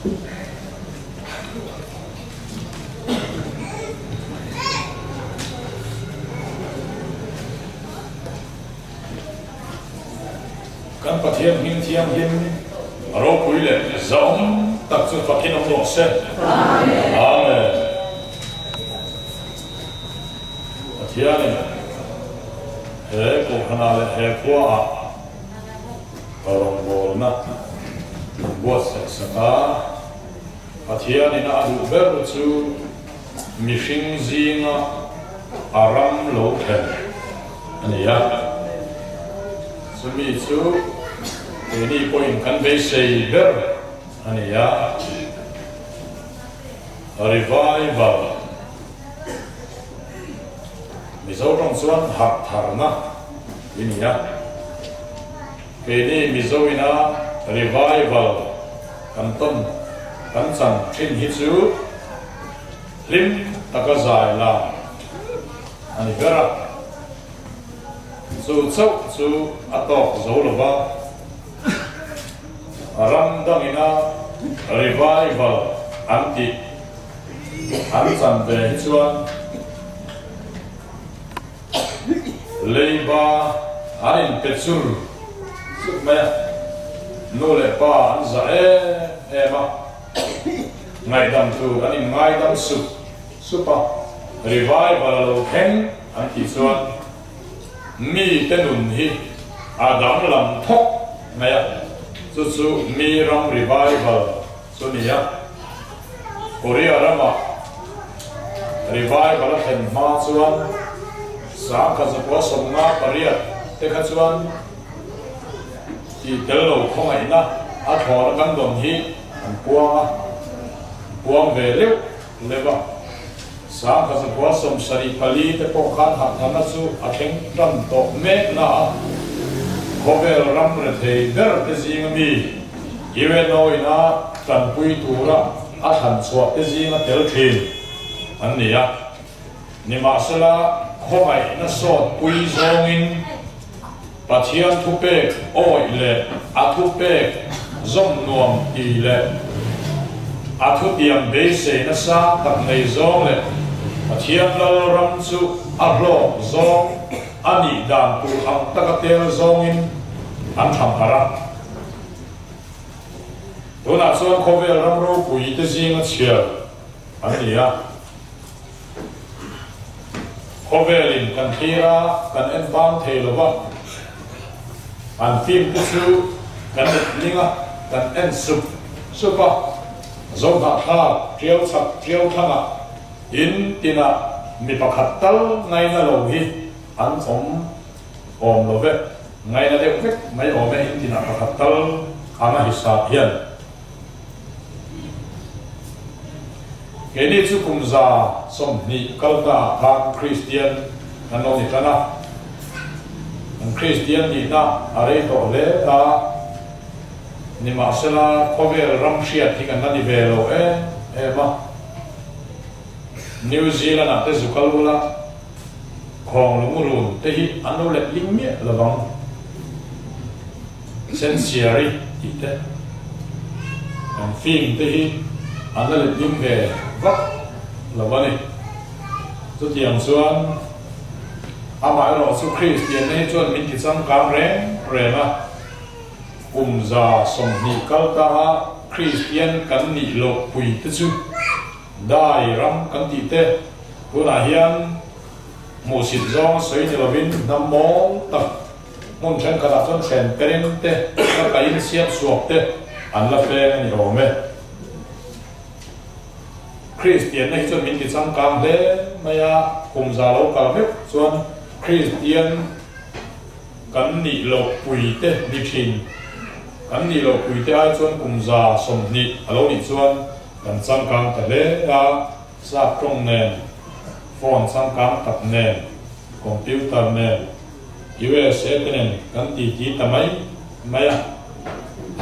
Kan Pathian hming thianghlim ropui leh zahawm tak chu fakin awm rawh se. Amen. Pathianin he kohhranah leh he khuaah rawngbawlna min buatsaih sak a, Pathianin a duh ber chu mihring zinga a ram lo thlen a ni a. Chumi chu keini pawhin kan beisei ber a ni a. Revival, Mizo tawng chuan harh tharna i ni a. Keini Mizo ina revival kan tawn kan chan thin hi chu hlim taka zai lam a ni ber a. Chu chauh chu a tawk zo lo va, ram dangina revival an tih an chan ve hi chuan leiba an inpe chur chur mai a, nu leh pa an zah em em a, ngaihdam tur an inngaidam sup sup a, revival a lo thleng an tih chuan mi te nun hi a danglam thawk mai a, chu chu mi ram revival chu ni a. Korea ramah revival a thlen hma chuan 1958 te kha chuan tih tel lo khawngaihna a thlawna kan dawn hi an puang a, puang ve leuh leuh a. 1974 te pawh khan hahtharna chu a thleng tan tawh mek na a, khawvel ram rethei ber te zinga mi UNO ina tanpui tura a thlan chhuah te zinga tel thin an ni a. Nimahsela, khawngaihna sawt pui zawngin Pathian thupek awih leh a thupek zawm nuam ti leh a thutiam beisei nasa tak nei zawng leh Pathian lal ram chu a hlawk zawng a nih dan tur ang taka tel zawngin an tham harh a. Tunah chuan khawvel ram ropui te zinga chhiar an ni a. Khawvelin kan thlir a, kan en bang thei lo va, an film te chu kan letling a, kan en sup sup a, Zohnahthlak tiau chhak tiau thlangah in tinah mi pakhat tal ngaina lo hi an awm awm lo ve, ngaina deuh vek mai awm e in tinah pakhat tal anga hisap hian. Keini chu kum 120 kal ta ah khan Kristian kan lo ni tan a, kan Kristian nihna a rei tawh hle a, nimahsela khawvel ram hriat hi kan la ni ve lo em em a. New Zealand ah te zu kal ula khawng lungrun te hi an lo letling miah lovang. Sensiari tih te, kan film te hi an la letling ve vak lo a ni. Chutiang chuan amaherawh chu Kristianna hi chuan min ti changkang reng reng a, kum 120 kal ta a Kristian kan nih loh pui te chu dai ram kan tih te tunah hian hmuhsit zawng sawi ni lovin hnam mawl tak Hmun thenkhatah chuan hren pereng te, la kaiin siam suak te an la peng a ni awm e. Kristianna hi chuan min ti changkang hle mai a, kum za lo kal meuh chuan Kristian kan nih loh pui te ni thin, kan nih loh pui te ai chuan kum 120 a lo nih chuan kan changkang ta hle a, sap tawng nen, phone changkang tak nen, computer nen, USA te nen kan titi ta mai mai a,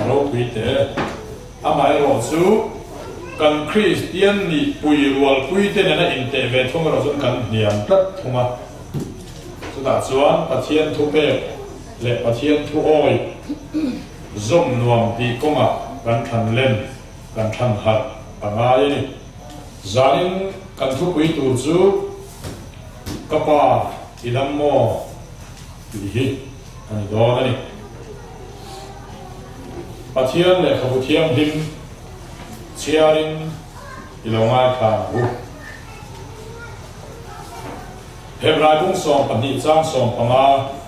a ropui teh e. Amaherawh chu kan Kristian nih pui rualpui te nena inteh ve thung erawh chuan kan hniam tlat thung a. Chutah chuan Pathian thupek leh Pathian thuawi zawm nuam tih kawngah kan thlan len. Kan thlan harh a ngai a ni. Zanin kan thupui tur chu Ka pa i dam maw? tih hi a ni dawn a ni. Pathian lehkhabu thianghlim chhiarin i lo ngaithla ang u. Hebrai bung 12 chang 15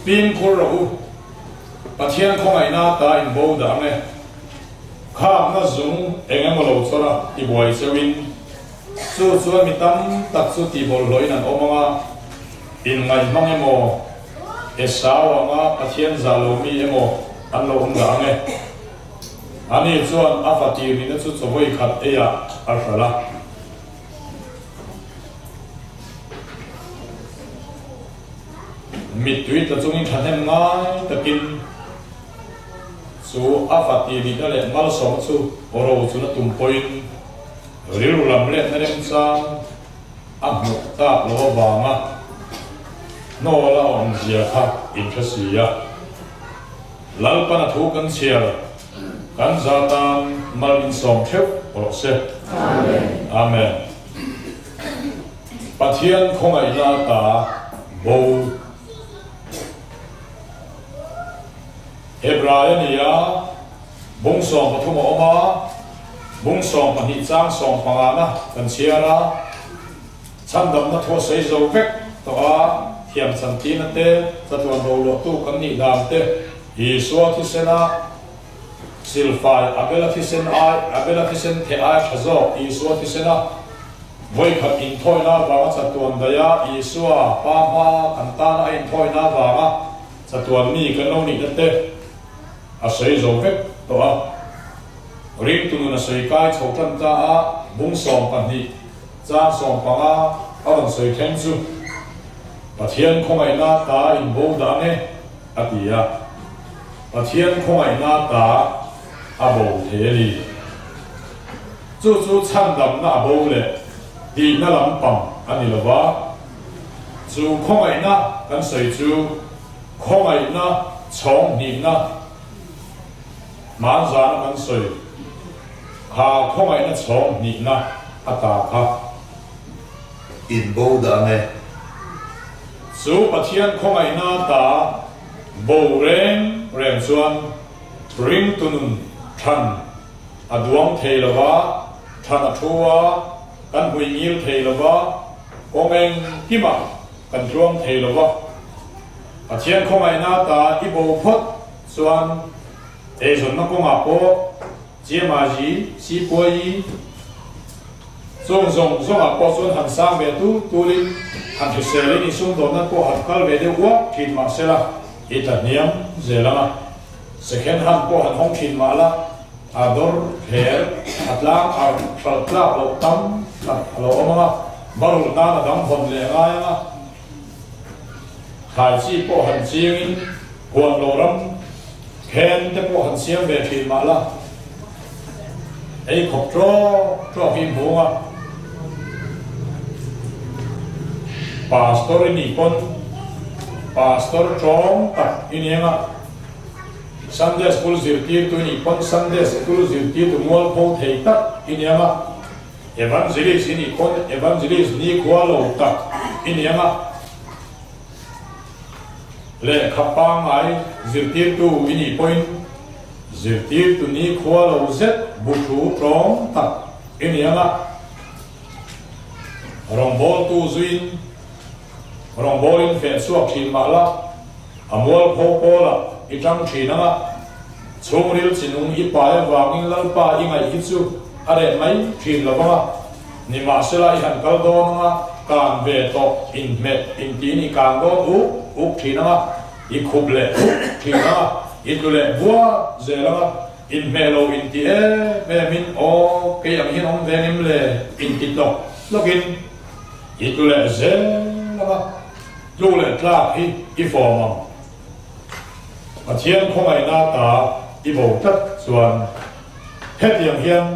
Fimkhur rawh u. Pathian khawngaihna ta in bo dah ang e. Khakna zung eng emaw lo chawr a ti buai cheuhin, chu chuan mi tam tak chu tihbawlhhlawhin an awm ang a, inngaihmang emaw, Esau anga Pathian zah lo mi emaw an lo awm dah ang e. Ani chuan a fatir nihna chu chawvawi khat eiah a hralh a. Mittui tla chungin thahnem ngai takin chu a fati nihna leh malsawmna chu ro chuna tum pawhin rilru lam letna remchang a hmuh tak lo avanga hnawl a awmzia kha inhre si a. Lalpan a thu kan chhiar kan za tan mal min sawm theuh rawh se. Amen. Pathian khawngaihna ata bo. Hebrai a ni a, bung 13 a awm a, bung 12 chang sawmpangana kan chhiar a, chhandamna thu a sawi zo vek tawh a, thiam chantina te, chatuan roluahtu kan nih dan te, Isua thisena silfai Abela thisen ai, Abela thisen theh ai tha zawk Isua thisena Vawikhat inthawina avanga chatuan daiha Isua Pa hma kan tana a inthawina avanga chatuan mi kan lo nihna te a sawi zo vek tawh a. Ringtu nun a sawi kai chho tan ta a, bung 12 chang 15 a rawn sawi thleng chu Pathian khawngaihna ta inbo dah ang e a ti a. Pathian khawngaihna ta a bo thei a ni. Chu chu chhandamna a bo leh tihna lampang a ni lo va, chu khawngaihna kan sawi chu khawngaihna chhawng hnihna hmanzana kan sawi kha khawngaihna chhawng hnihna a ta kha. In bo dah ang e. Chu Pathian khawngaihna ta bo reng reng chuan ringtu nun than A duang thei lo va, than a thu a, kan hui ngil thei lo va, kawng engkimah kan tluang thei lo va. Pathian khawngaihna ta i bo phawt chuan eizawnna kawngah pawh Chiamaji, Sipuayi, chung zawng zawngah pawh chuan han sang ve tu tulin han hriselin i sumdawnna pawh han kal ve deuh uak thin mah sela i tlahniam zel ang a. Second hand pawh han hawng thin mah la, a dawr thler, a tlang arh hralh tlak loh tam tak a lo awm ang a, barulh nan a dang hawn leh ngai ang a, thlai chi pawh han chiangin huan lo ram khen te pawh han siam ve thin mah la, ei khawp tawk tawk hi hmu ang a. Pastor i nih pawn Pastor tawng tak i ni ang a. Sunday School zirtirtu i nih pawn Sunday School zirtirtu mualpho thei tak i ni ang a, Evangelist i nih pawn Evangelist nikhua lo tak i ni ang a, lehkha pangngai zirtirtu i nih pawhin zirtirtu nikhua lo zet buthu tawng tak i ni ang a, rawngbawltu zuiin rawngbawlin feh chhuak thin mah la, A mualpho pawlah i tang thin ang a, chhungril chinung i pai avangin Lalpa i ngaih hi chu a reh mai thin lo vang a, nimahsela i han kal dawn ang a, kan ve tawh inhmeh intiin i kang dawn uk uk thin ang a, i khup leh khup thin ang a, i tlu leh buat zel ang a, inhmeh lo inti em em in aw kei ang hian awm ve ngem le inti tlawk tlawkin i tlu leh zel ang a. Tluk leh tlak hi i fawm ang. Pathian khawngaihna ta i bo tlat chuan hetiang hian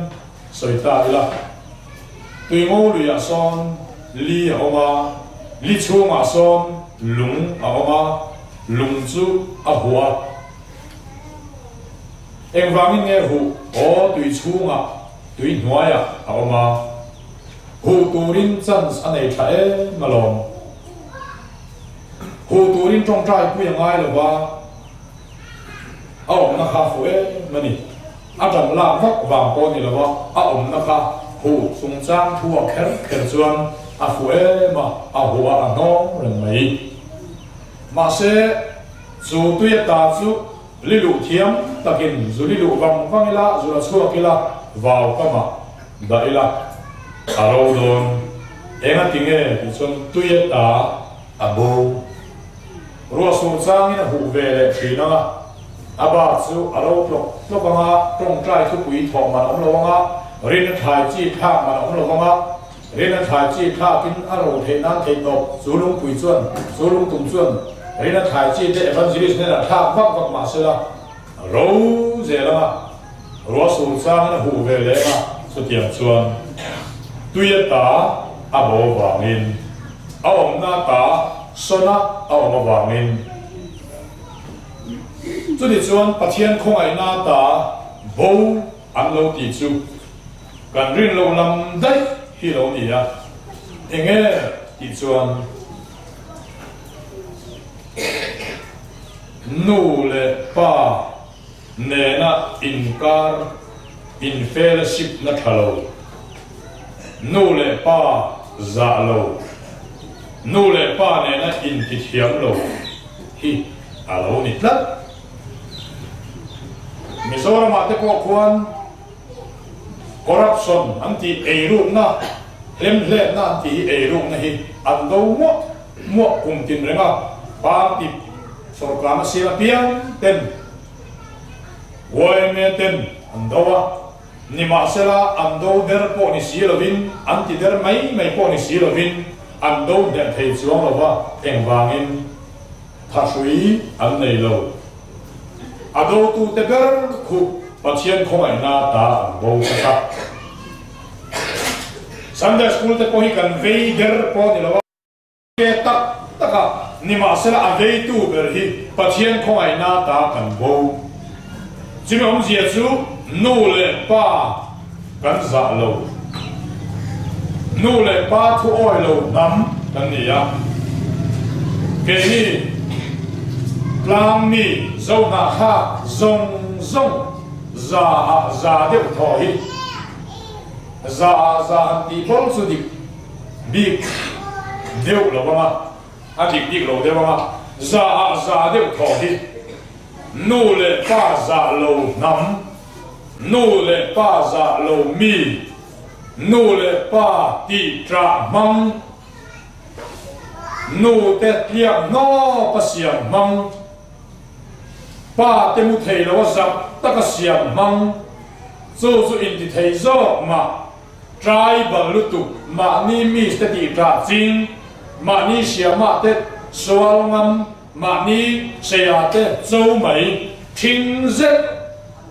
sawi ta ila, Tuingo luiah sawn li a awm a, li chhungah sawn lung a awm a, lung chu a huah a. Engvangin nge huh? Aw, tui chhungah, tui hnuaiah a awm a. Huh turin chance a nei tha em alawm. Huh turin tawngtai pui a ngai lo va, a awmna kha fuh em a ni. A ṭan lak vak vang pawh ni lo a, a awmna kha huh chungchang thu a kher kher chuan a fuh em a, a huh a a hnawng reng mai. Mahse, chu tui ata chu li luh thiam takin zu li luh vang vang ila, zu la chhuak ila, vau kamah dah ila a ro dawn. Engati nge tih chuan tui ata a bo. Ruah sur changin a huh ve leh thin ang a, a bak chu a ro tlawk tlawk ang a, tawngtai thupui thawh man awm lo ang a, rin a thlai chi thlak man awm lo ang a, rin a thlai chi thlakin a ro theih nan theih tawp chu lungpui chuan chu lungtum chuan rin a thlai chi te evangelist hnenah thlak vak vak mah sela a ro zel ang a, ruah sur changin a huh ve leh ang a, chutiang chuan tui ata a bo vangin a awmna ata Sawna a awm avangin. Chutih chuan Pathian khawngaihna ta bo an lo tih chu kan rin lo lam daih hi lo ni a. Enge tih chuan nu leh pa nena inkar in fellowship na tha lo, nu leh pa zah lo, nu leh pa nena inti thiam lo hi a lo ni tlat. Mizoramah te pawh khuan corruption an tih eirukna, hlemhletna an tih hi eirukna hi an do muah muah kum tin reng a, party Sawrkarna siam apiang ten yma ten an do a, nimahsela an do der pawh ni si lovin, an ti der mai mai pawh ni si lovin an do hneh thei chuang lo va, engvangin thahrui an nei lo. A dotute ber khup Pathian khawngaihna ta an bo tlat a. Sunday School te pawh hi kan vei der pawh ni lo a. Ke tak tak a, nimahsela a veitu ber hi Pathian khawngaihna ta kan bo. Chumi awmzia chu nu leh pa kan zah lo. Nu leh pa thu awi lo hnam kan ni a. Keini tlangmi zohnahthlak zawng zawng za ah za deuh thaw hi za ah za han tih bawlh chu dik Bik deuh lo ang a, a dik bik lo deuh ang a, za ah za deuh thawh hi nu leh pa zah lo hnam, nu leh pa zah lo mi, nu leh pa tih ṭah hmang, nu te tliak hnawp a siam hmang, pa te mu thei lo a zak tak a siam hmang, chu chu inti thei zawk mah. Tribal lutuk, mahni miss te tih ṭah ching, mahni hriamah te sual ngam, mahni hreia te cho mai ṭhing zet.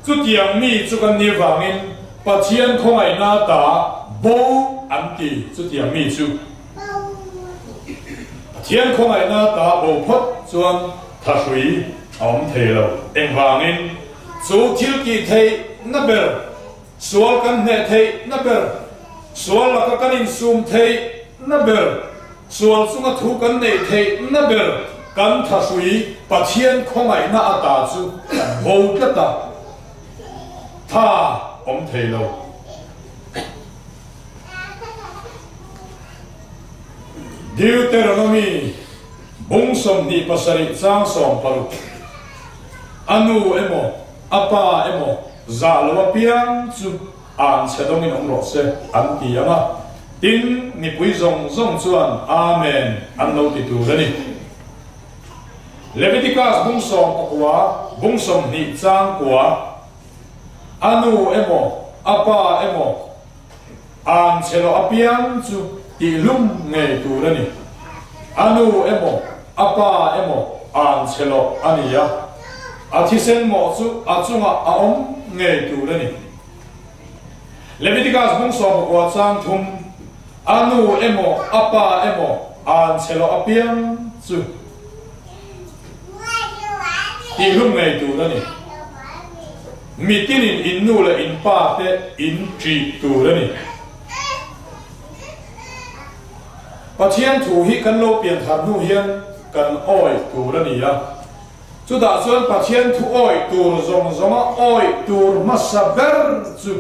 Chutiang mi chu kan nih vangin Pathian khawngaihna ta bo an ti chutiang mi chu. Pathian khawngaihna ta bo phawt chuan thahrui a awm thei lo. Engvangin chu thil tih theihna ber Sual kan hneh theih na ber, sual laka kan insum theih na ber, sual chunga thu kan neih theih na ber, kan thahrui Pathian khawngaihna ata chu kan bo tlat a, tha awm thei lo. Deuteronomy bung 27 chang 60, A nu emaw, a pa emaw, Zah lo apiang chu an chhe dawngin awm rawh se, an ti ang a. Tin, mipui zawng zawng chuan Amen an lo ti tur a ni. Leviticus bung 19, bung 20 chang kua, A nu emaw, a pa emaw, an chhe lo apiang chu tihlum ngei tur a ni. A nu emaw, a pa emaw an chhe lo a ni a, a thisen mawh chu a chungah a awm ngei tur a ni. Leviticus bung 19 chang thum, A nu emaw, a pa emaw an chhe lo apiang chu tihlum ngei tur a ni. Mitinin in nu leh in pa te in ṭih tur a ni. Pathian thu hi kan lo pian thar hnu hian kan awih tur a ni a. Chutah chuan Pathian thu awih tur zawng zawnga awih tur hmasa ber chu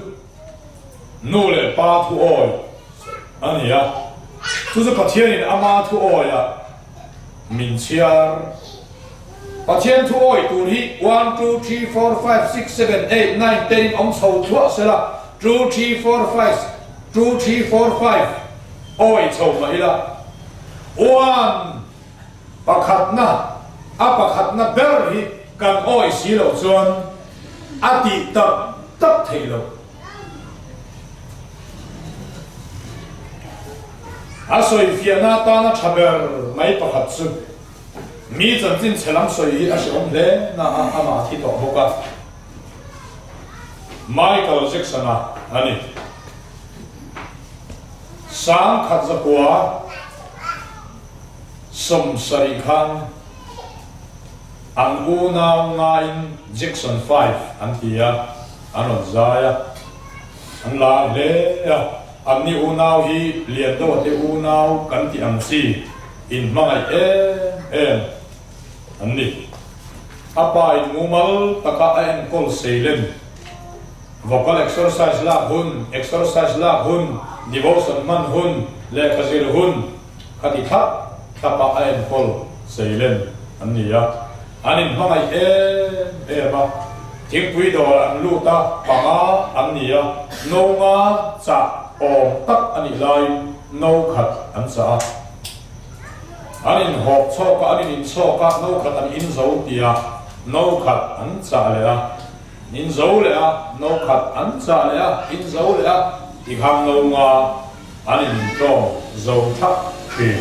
nu leh pa thu awih a ni a. Chu chu Pathianin ama thu awihah min chhiar. Pathian thu awih tur hi one, two, three, four, five, six, seven, eight, nine, ten in awm chho thluah sela, two, three, four, five, two, three, four, five awih chho mah ila one pakhatna a pakhatna ber hi kan awih si loh chuan a tih tak tak theih loh. A sawifiahna atana tha ber mai pakhat chu Mi chanchin chhe lam sawi hi a hrehawm hle na a amah thi tawh bawk a. Michael Jackson-a a ni. Sangkhat zakua 70 khan an unau ngaiin Jackson 5 an ti a, an rawn zai a, an lar hle a. Anni unau hi Liandoa te unau kan tih ang chi. Inhmangaih em em an ni. A pa in mumal taka a enkawl seilen. Vocal exercise lak hun, exercise lak hun, devotion hman hun, lehkha zir hun kha ti thlap thlapa a enkawl seilen an ni a. An inhmangaih em em a. Thingpui dawr an lut a, panga an ni a, no nga chah awm tak a nih laiin no khat an chah a. An inhawp chhawk a, an in inchhawk a, no khat an in zo tia no khat an chah leh a, in zo leh a, no khat an chah leh a, in zo leh a, tikhan no nga an in intlawm zo thak thin.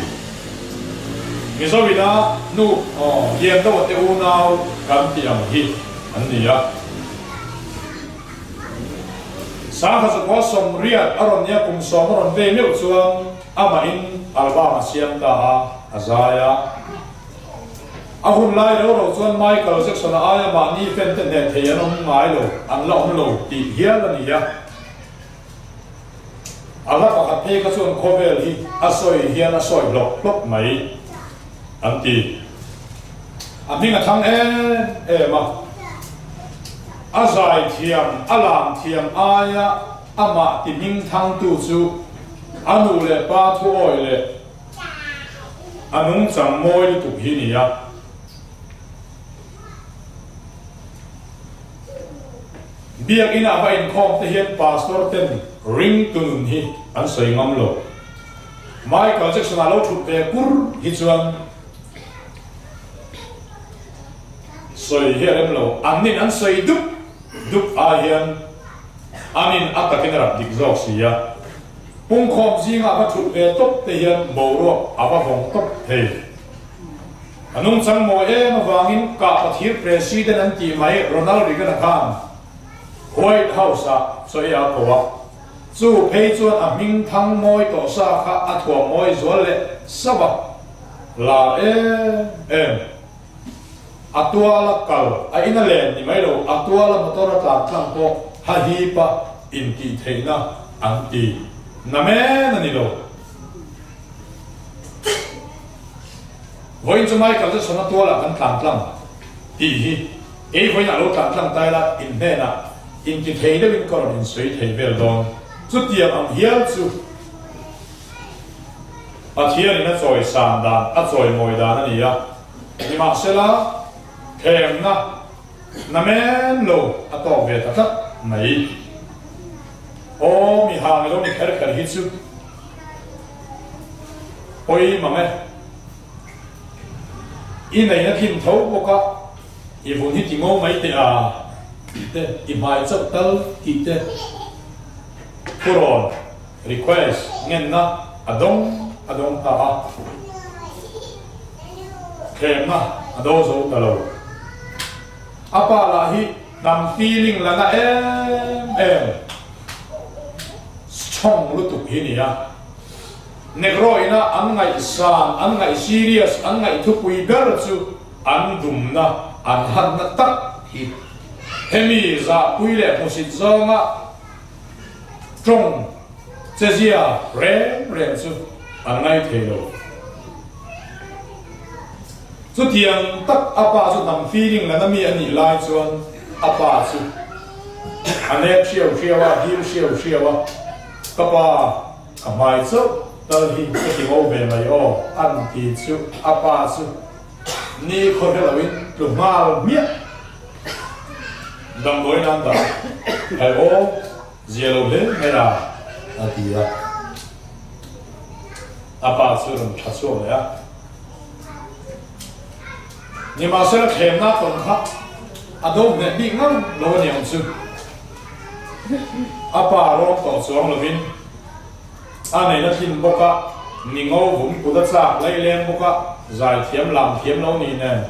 Mizo ina nu lian deuh te unau kan tih ang hi an ni a. Sangha zakua 80 a rawn nia kum 10 a rawn vei meuh chuan Amahin album a siam ta a, a zai a. A hun lai reu reu chuan Michael Jackson-a aia mahni fan te hneh thei an awm ngai lo, an la awm lo tih hial a ni a. A hla pakhat phei kha chuan khawvel hi a sawi hian a sawi hlawp hlawp mai an ti. A hming a thang em em a. A zai thiam, a lam thiam aia amah ti hming thangtu chu A nu leh pa thu awi leh a nungchang mawi lutuk hi nia. Biakinn ah va inkhawm te hian pastor ten ring tu nun hi an sawi ngam lo. Michael Jackson a lo thut ve kur hi chuan sawi hi a rem lo. An nin an sawi dup dup ai hian Anin a takin a rap dik zawk si a, pungkhawm zingah va thut ve tawp te hian boruak a va vawng tawp thei. A nungchang mawi em avangin kah pathir President an tih mai Ronald Reagan-a khan White House-ah chaw ei a ko a, chu phei chuan a hming thang mawi tawh sa kha a thuam mawi zual leh sauh a, lar em em. A tuala kal a in a len ni mai lo, a tuala motor a tlan tlang pawh hahipa intih theihna an ti na men a ni lo. Vawiin chu Michael Jackson a tualah kan tlan tlang tih hi kei vawiin a lo tlan tlang tai la in hnenah inti thei deuhin ka rawn insawi thei vel dawn. Chutiang ang hial chu. Pathianin a chawi san dan, a chawi mawi dan a ni a. Nimahsela, thlemna na men lo a tawk ve ta tlat mai. Aw, mi hang ilo ni kher kher hi chu pawi mang e. I neihna thin tho bawk a, i vun hi ti ngo mai teh a tih te, i hmai chauh tal tih te thurawn. Request, Ngenna a dawng a dawng ta a, thlemna a do zo ta lo. A pa lah hi hnam feeling la na em em, strong lutuk hi nia. Negro ina an ngaihsan, an ngaih serious, an ngaih thupui ber chu an dumna, an hanna tak hi. Hemi zahpui leh hmusit zawnga tawng chezia reng reng chu an ngai thei lo. Chutiang tak a pa chu hnam feeling la na mi a nih lai chuan a pa chu a nek hriau hriau a, dil hriau hriau a, Ka pa, ka hmai chauh tal hi ka ti ngo ve mai aw an ti chu a pa chu ni khaw hre loin tlu nghal hmiah. Damdawi nan dah hai aw zia lo hle mai a a ti a. A pa chu rawn tha chhuak leh a. Nimahsela thlemna tawn kha a do hneh bik ngang lo a niang chu. A pa rawn tawh chuang lovin a neihna thin bawk a, ni ngo vum kut a chak laileng bawk a, zaithiam lam thiam lo ni nen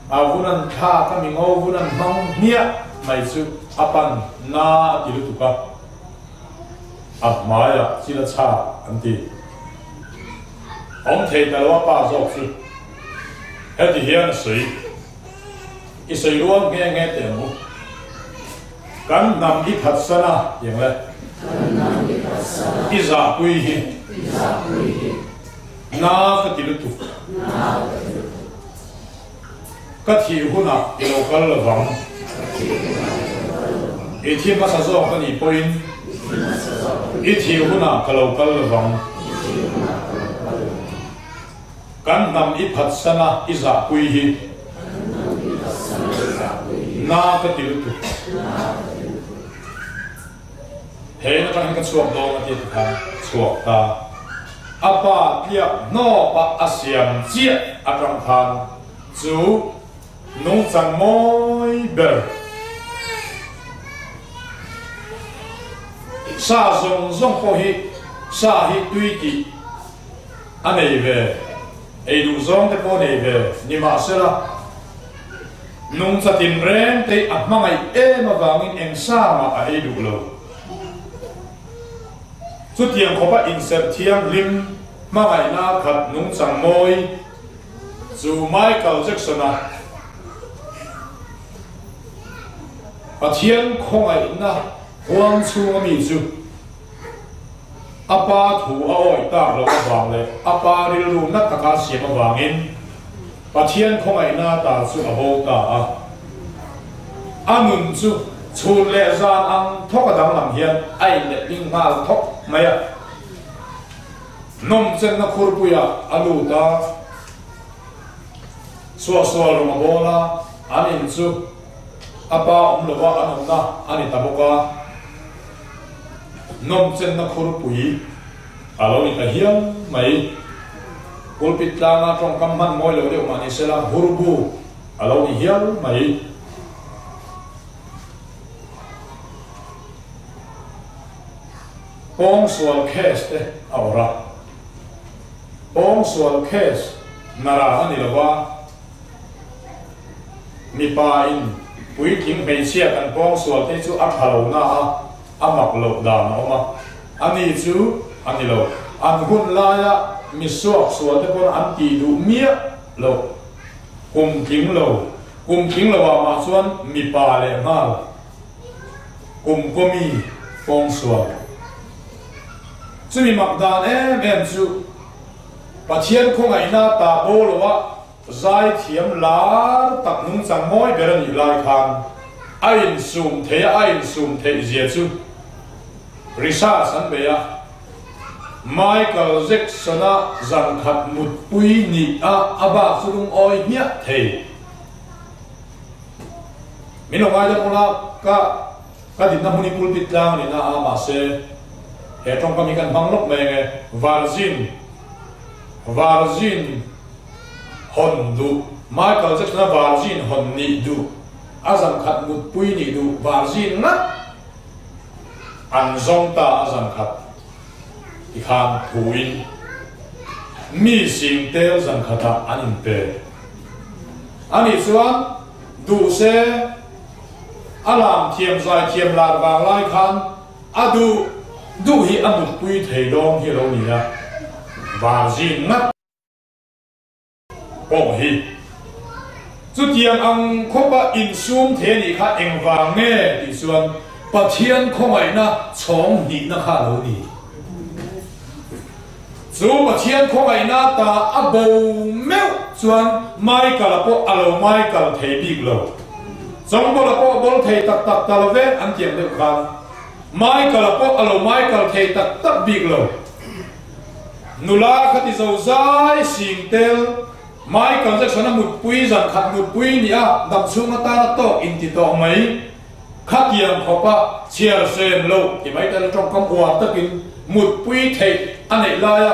a vun an thlak a, mi ngo vun an hmang hmiah mai chu a pan na a ti lutuk a, a hmaiah chil a chhak an ti. Awm thei ta lo a pa zawk chu heti hian a sawi. I sawi rual nghe nghe teh ang u. Kan hnam i phatsan a tiang le. Kan hnam i phatsan a. I zahpui hi. I zahpui hi. Na ka ti lutuk. Na ka ti lutuk. Ka thih hunah i lo kal lovang. Ka thih hunah i lo kal lovang. I thi hmasa zawk a nih pawhin. I thi hmasa zawk a nih. I thih hunah ka lo kal lovang. I thih hunah ka lo kal lovang. Kan hnam i phatsan a i zahpui hi. Kan hnam i phatsan a i zahpui hi. Na ka ti lutuk. Na ka ti lutuk. He in atang hian ka chhuak dawn a ti a ti khan chhuak ta. A pa tliak hnawp a a siam chiah atang khan chu nungchang mawi ber sa zawng zawng pawh hi sa hi tui tih a nei ve, ei duh zawng te pawh nei ve nimahsela nungcha tinreng te a hmangaih em avangin eng sa mah a ei duh lo. Chutiang khawpa inserh thianghlim hmangaihna khat nungchang mawi chu Michael Jackson-a Pathian khawngaihna huang chhunga mi chu A pa thu a awih tak loh avang leh a pa rilru na taka siam avangin Pathian khawngaihna ta chu a bo ta a. A nun chu chhun leh zan ang thawk a danglam hian a inletling nghal thawk mai a. Nawmchenna khurpuiah a lut a, suahsual rawng a bawl a, an in chu a pa awm lova an awmna a ni ta bawk a. Nawmchenna khurpui a lo ni ta hial mai. Pulpit tlanga tawngkam hman mawi lo deuh mah ni sela hurbu a lo ni hial mai. Pawngsual case te a awrh a. Pawngsual case nara a ni lo a. Mipa in puitling hmeichhia kan pawngsual te chu a tha lo na a, a mak loh dan a awm a, a ni chu a ni lo. An hun laia mi suak sual te pawn an tih duh miah loh. Kum tling lo, kum tling lo ah mah chuan mipa leh nghal kum kawmi pawngsual. Chumi mak dan em em chu Pathian khawngaihna ta bo lo a, Zaithiam lar tak nungchang mawi ber a nih lai khan a insum theih a, a insum theih zia chu research an bei a, Michael Jackson-a zan khat mutpui nih a a bak chu lungawi hmiah thei. Min lo ngaidam ula ka ka dinna hmun hi pulpit tlang a ni na a, mahse he tawngkam hi kan hmang lawk mai ange, Virgin, Virgin. Hawn duh, Michael Jackson-a virgin hawn nih duh, a zan khat mutpui nih duh virgin ngat an zawng ta a zan khat ti khan thuin mi sing tel zan khatah an inpe a nih chuan duh se a lam thiam zai thiam lar vang lai khan a duh duh hi a mutpui thei dawn hi a lo ni a, virgin ngat. Pawh hi. Chutiang ang khawpa insum thei a nih kha engvang nge tih chuan Pathian khawngaihna chhawng hnihna kha a lo ni. Chu Pathian khawngaihna ta a bo meuh chuan Michael-a pawh a lo Michael thei bik lo. Chawngbawl-a pawh a bawl thei tak tak ta lo ve an tiang deuh khan Michael-a pawh a lo Michael thei tak tak bik lo. Nula kha ti zo zai sing tel Michael Jackson-a mutpui zan khat mutpui ni a dam chhung atana tawk inti tawh mai. Khatiang khawpa chhiar sem lo ti mai tala tawngkam uar takin mutpui theih a neih laia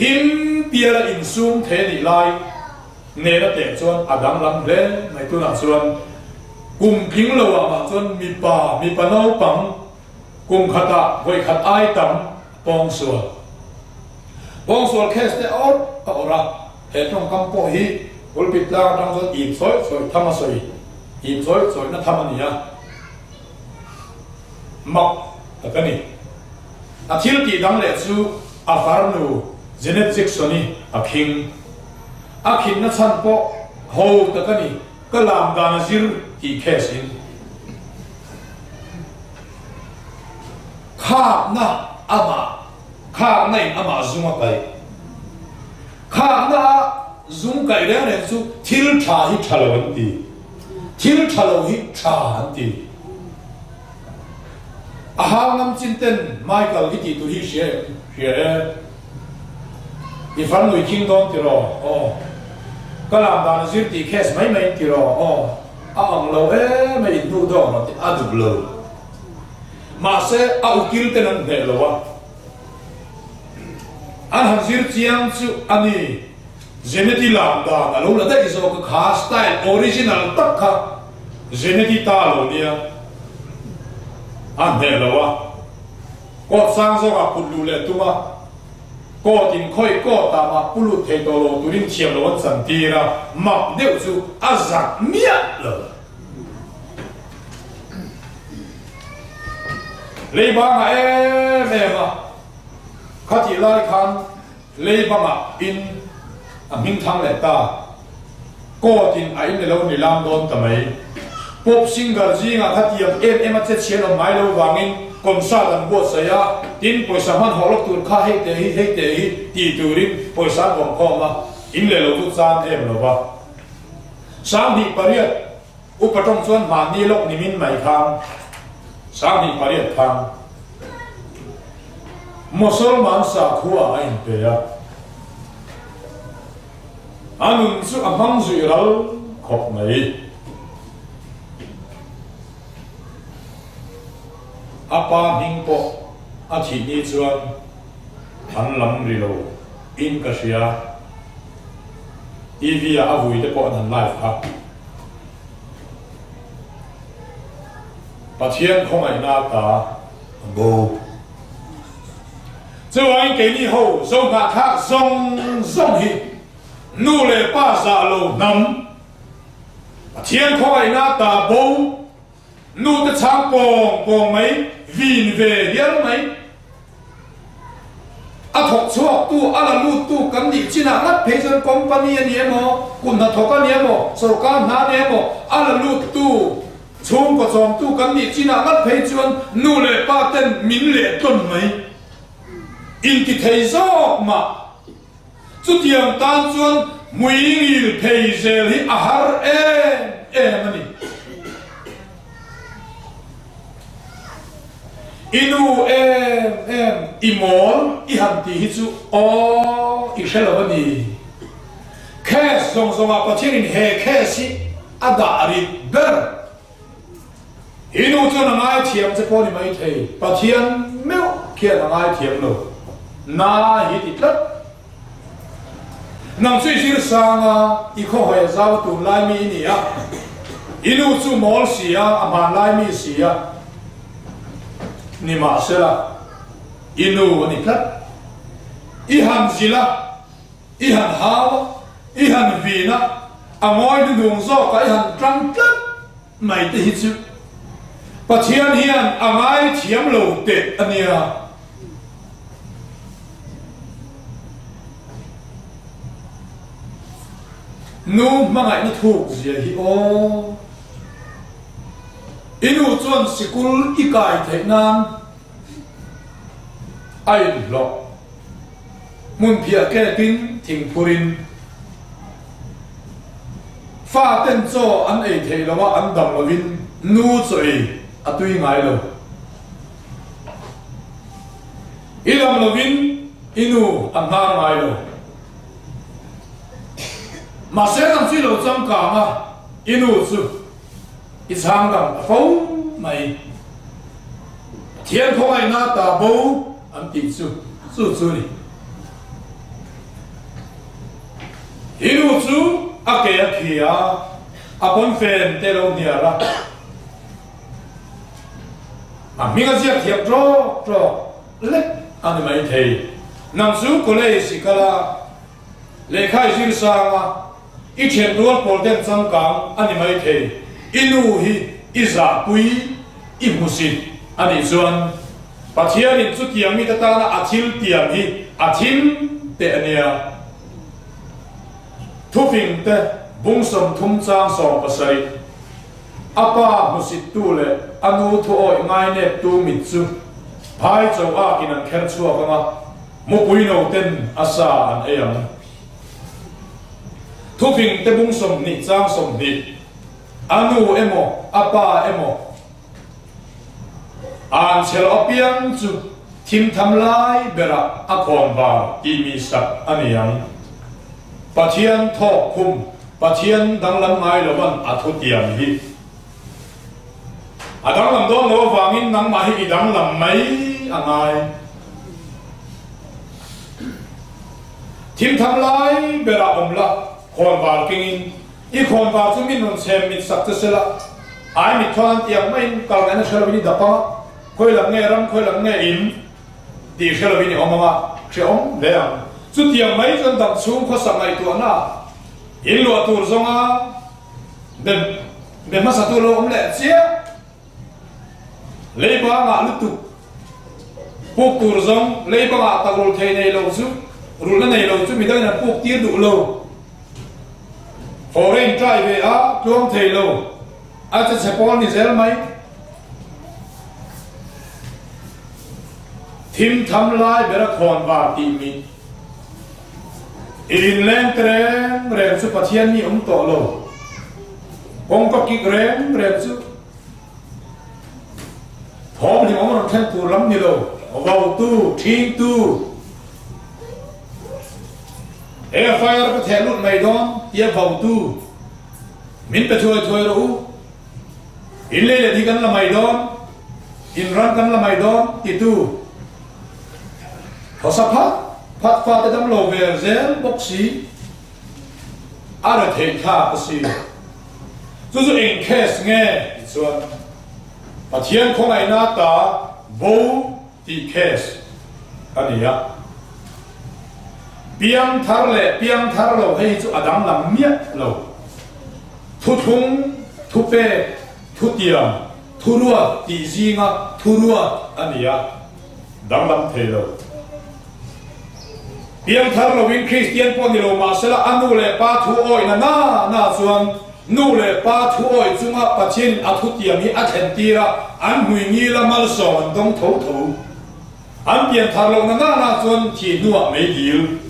him piala insum thei a nih lai nena teh chuan a danglam hle mai. Tunah chuan kum tling lo ah mah chuan mipa mipa naupang kum khatah vawi khat ai tam pawngsual pawngsual case te a awrh a awrh a, he tawngkam pawh hi pulpit tlang atang chuan ip sawi sawi tham a sawi. Tih chawi chawina tham a ni a, mak tak a ni. A thil tih dang leh chu a farnu Janet Jackson-i a khing. A khinna chhan pawh ho tak a ni, ka lam dan a zir tih case in. Khakna amah, khakna in amah zung a kaih. Khakna a zung kaih reng reng chu thil tha hi tha lo an ti. Thil tha lo hi tha an ti. A hang ngam chin ten Michael i tih tur hi hria em? Hria e. I far nui khing dawn tiraw? Aw. Ka lam dan a zir tih case mai mai in tiraw? Aw. A ang lo em a in hnuh dawk rawh tih a duh lo. Mahse a ukil ten an hneh lo a. An han zir chiang chu a ni. Zeneti lam dan a lo la daih zawk a, kha style original tak kha Zeneti ta lo nia a hneh lo a, court sang zawkah put luh leh tum a, court in khawi court ah mah pu lut thei tawh lo turin thiam lo an chan tir a, mak deuh chu a zak miah lo. Lei bangah em em a, khatih lai khan lei bangah in a hming thang leh ta. Court in a in elo ni lam dawn ta mai. Pop singer zingah khatiang em em a che chhian awm ngai lo vangin concert an buatsaih a, tin pawisa hman hawh lawk tur kha hei te hi hei te hi ti turin pawisa an awm khawm a, in leh lo chu chan em lo va. 28. Upa tawng chuan mahni lawk ni min mai khang 28 khang Mosolman sakhua a inpe a, a nun chu a hmang zui ral khawp mai. A pa hming pawh a thih ni chuan an lam ri lo in ka hria. TV ah a vui te pawh an han live kha. Pathian khawngaihna ta bo. Chuvangin keini ho Zohnahthlak zawng zawng hi nu leh pa zah lo hnam, Pathian khawngaihna ta bo, nu te chhang pawng pawng mai, vin ve hial mai, A thawk chhuaktu, a la luttu kan nih chinah ngat phei chuan company a ni emaw, kut hnathawk a ni emaw, sorkar hna a ni emaw, a la luttu, chhungkaw chawmtu kan nih chinah ngat phei chuan nu leh pa ten min leh tlawn mai. Inti thei zawk mah. Chutiang tan chuan hmuingil phei zel hi a har em em a ni. I nu em em, i mawl i han tih hi chu aw i hre lo a ni. Case zawng zawngah Pathianin he case hi a dah rit ber. I nu chuan a ngaithiam che pawh ni maithei, Pathian meuh khian a ngaithiam lo. Na hi ti tlat. Nang chu i zir sang a, i khawhawi a zau tun lai mi i ni a, i nu chu mawl si a, a hman lai mi si a, nimahsela i nu a ni tlat. I han zilh a, i han hau a, i han vin a, a ngawi hnuhnung zawkah i han tang tlat mai te hi chu Pathian hian a ngaithiam lo teh a nia. Nu hmangaihna thuk zia hi aw. I nu chuan sikul i kai theih nan a inhlawh. Hmunphiah kekin thingphurin fa ten chaw an ei theih lo a, an dam lovin nu chaw ei a tui ngai lo. I dam lovin i nu a hnar ngai lo. Mahse dang chu i lo changkang a, i nu chu i chhang dang ta fo mai. Pathian khawngaihna ta bo an tih chu chu chu ni. I nu chu a ke a khi a, a pawnfen te lo hnial a, a hming a ziak thiam tawk tawk lek a ni maithei. Nang chu college i kal a, lehkha i zir sang a, i thian rual pawl ten changkang a ni maithei. I nu hi i zahpui, i hmusit a nih chuan Pathianin chutiang mite tana a thil tiam hi a thim teh a nia. Thufing te bung 30 chang 17. A pa hmusittu leh a nu thuawih ngaineptu mit chu phai cho akin an kher chhuak ang a, mupui no ten a sa an ei ang. Thufing te bung 20 chang 20, A nu emaw a pa emaw an chhel apiang chu thimtham lai berah a khawn var tih mi sak a ni ang. Pathian thawk khum, Pathian danglam ngai lovan a thu tiam hi. A danglam dawn lo avangin nangmah hi i danglam mai a ngai. Thimtham lai berah awm la, khawn var kengin i khawn var chu min rawn chhem mit sak che sela, ai mit chuan an ti ang maiin kal ngaihna hre lovin i dap ang a, khawi lam nge ram, khawi lam nge in tih hre lovin i awm ang a, hrehawm hle ang. Chutiang mai chuan dam chhung khawsak ngaihtuahna in luah tur zawnga be be hmasa tu lo awm leh chiah. Leiba ngah lutuk puk tur zawng leiba ngah tak rul thei nei lo chu rulna nei lo chu midangin an puk tir duh lo. Foreign try ve a tluang thei lo a che chhe pawl ni zel mai. Thim tham lai ber a khawn var tih mi in leng te reng reng chu Pathian mi awm tawh lo. Kawngka kik reng reng chu thawm hlim awm rawn thlen tur lam ni lo, vautu, thingtu, he fire ka theh lut mai dawn tia vautu min pe thuai thuai rawh u, in lei let hi kan la mai dawn, in ran kan la mai dawn titu hawsa phat phat fate dam lo ve zel bawk si. A ra theih thlak a si. Chu chu eng case nge tih chuan Pathian khawngaihna ta bo tih case a ni a. Piang thar leh piang thar lo hei hi chu a danglam miah lo. Thuthlung, thupek, thutiam, thuruat tih zinga thuruat a ni a. Danglam thei lo. Piangthar lovin Kristian pawh ni lo mahsela a nu leh pa thu awih na na na chuan nu leh pa thu awih chunga Pathian a thutiam hi a thlen tir a, an hmui ngila malsawm an dawng tho tho. An pianthar loh na na na chuan thih hnuah mei dil.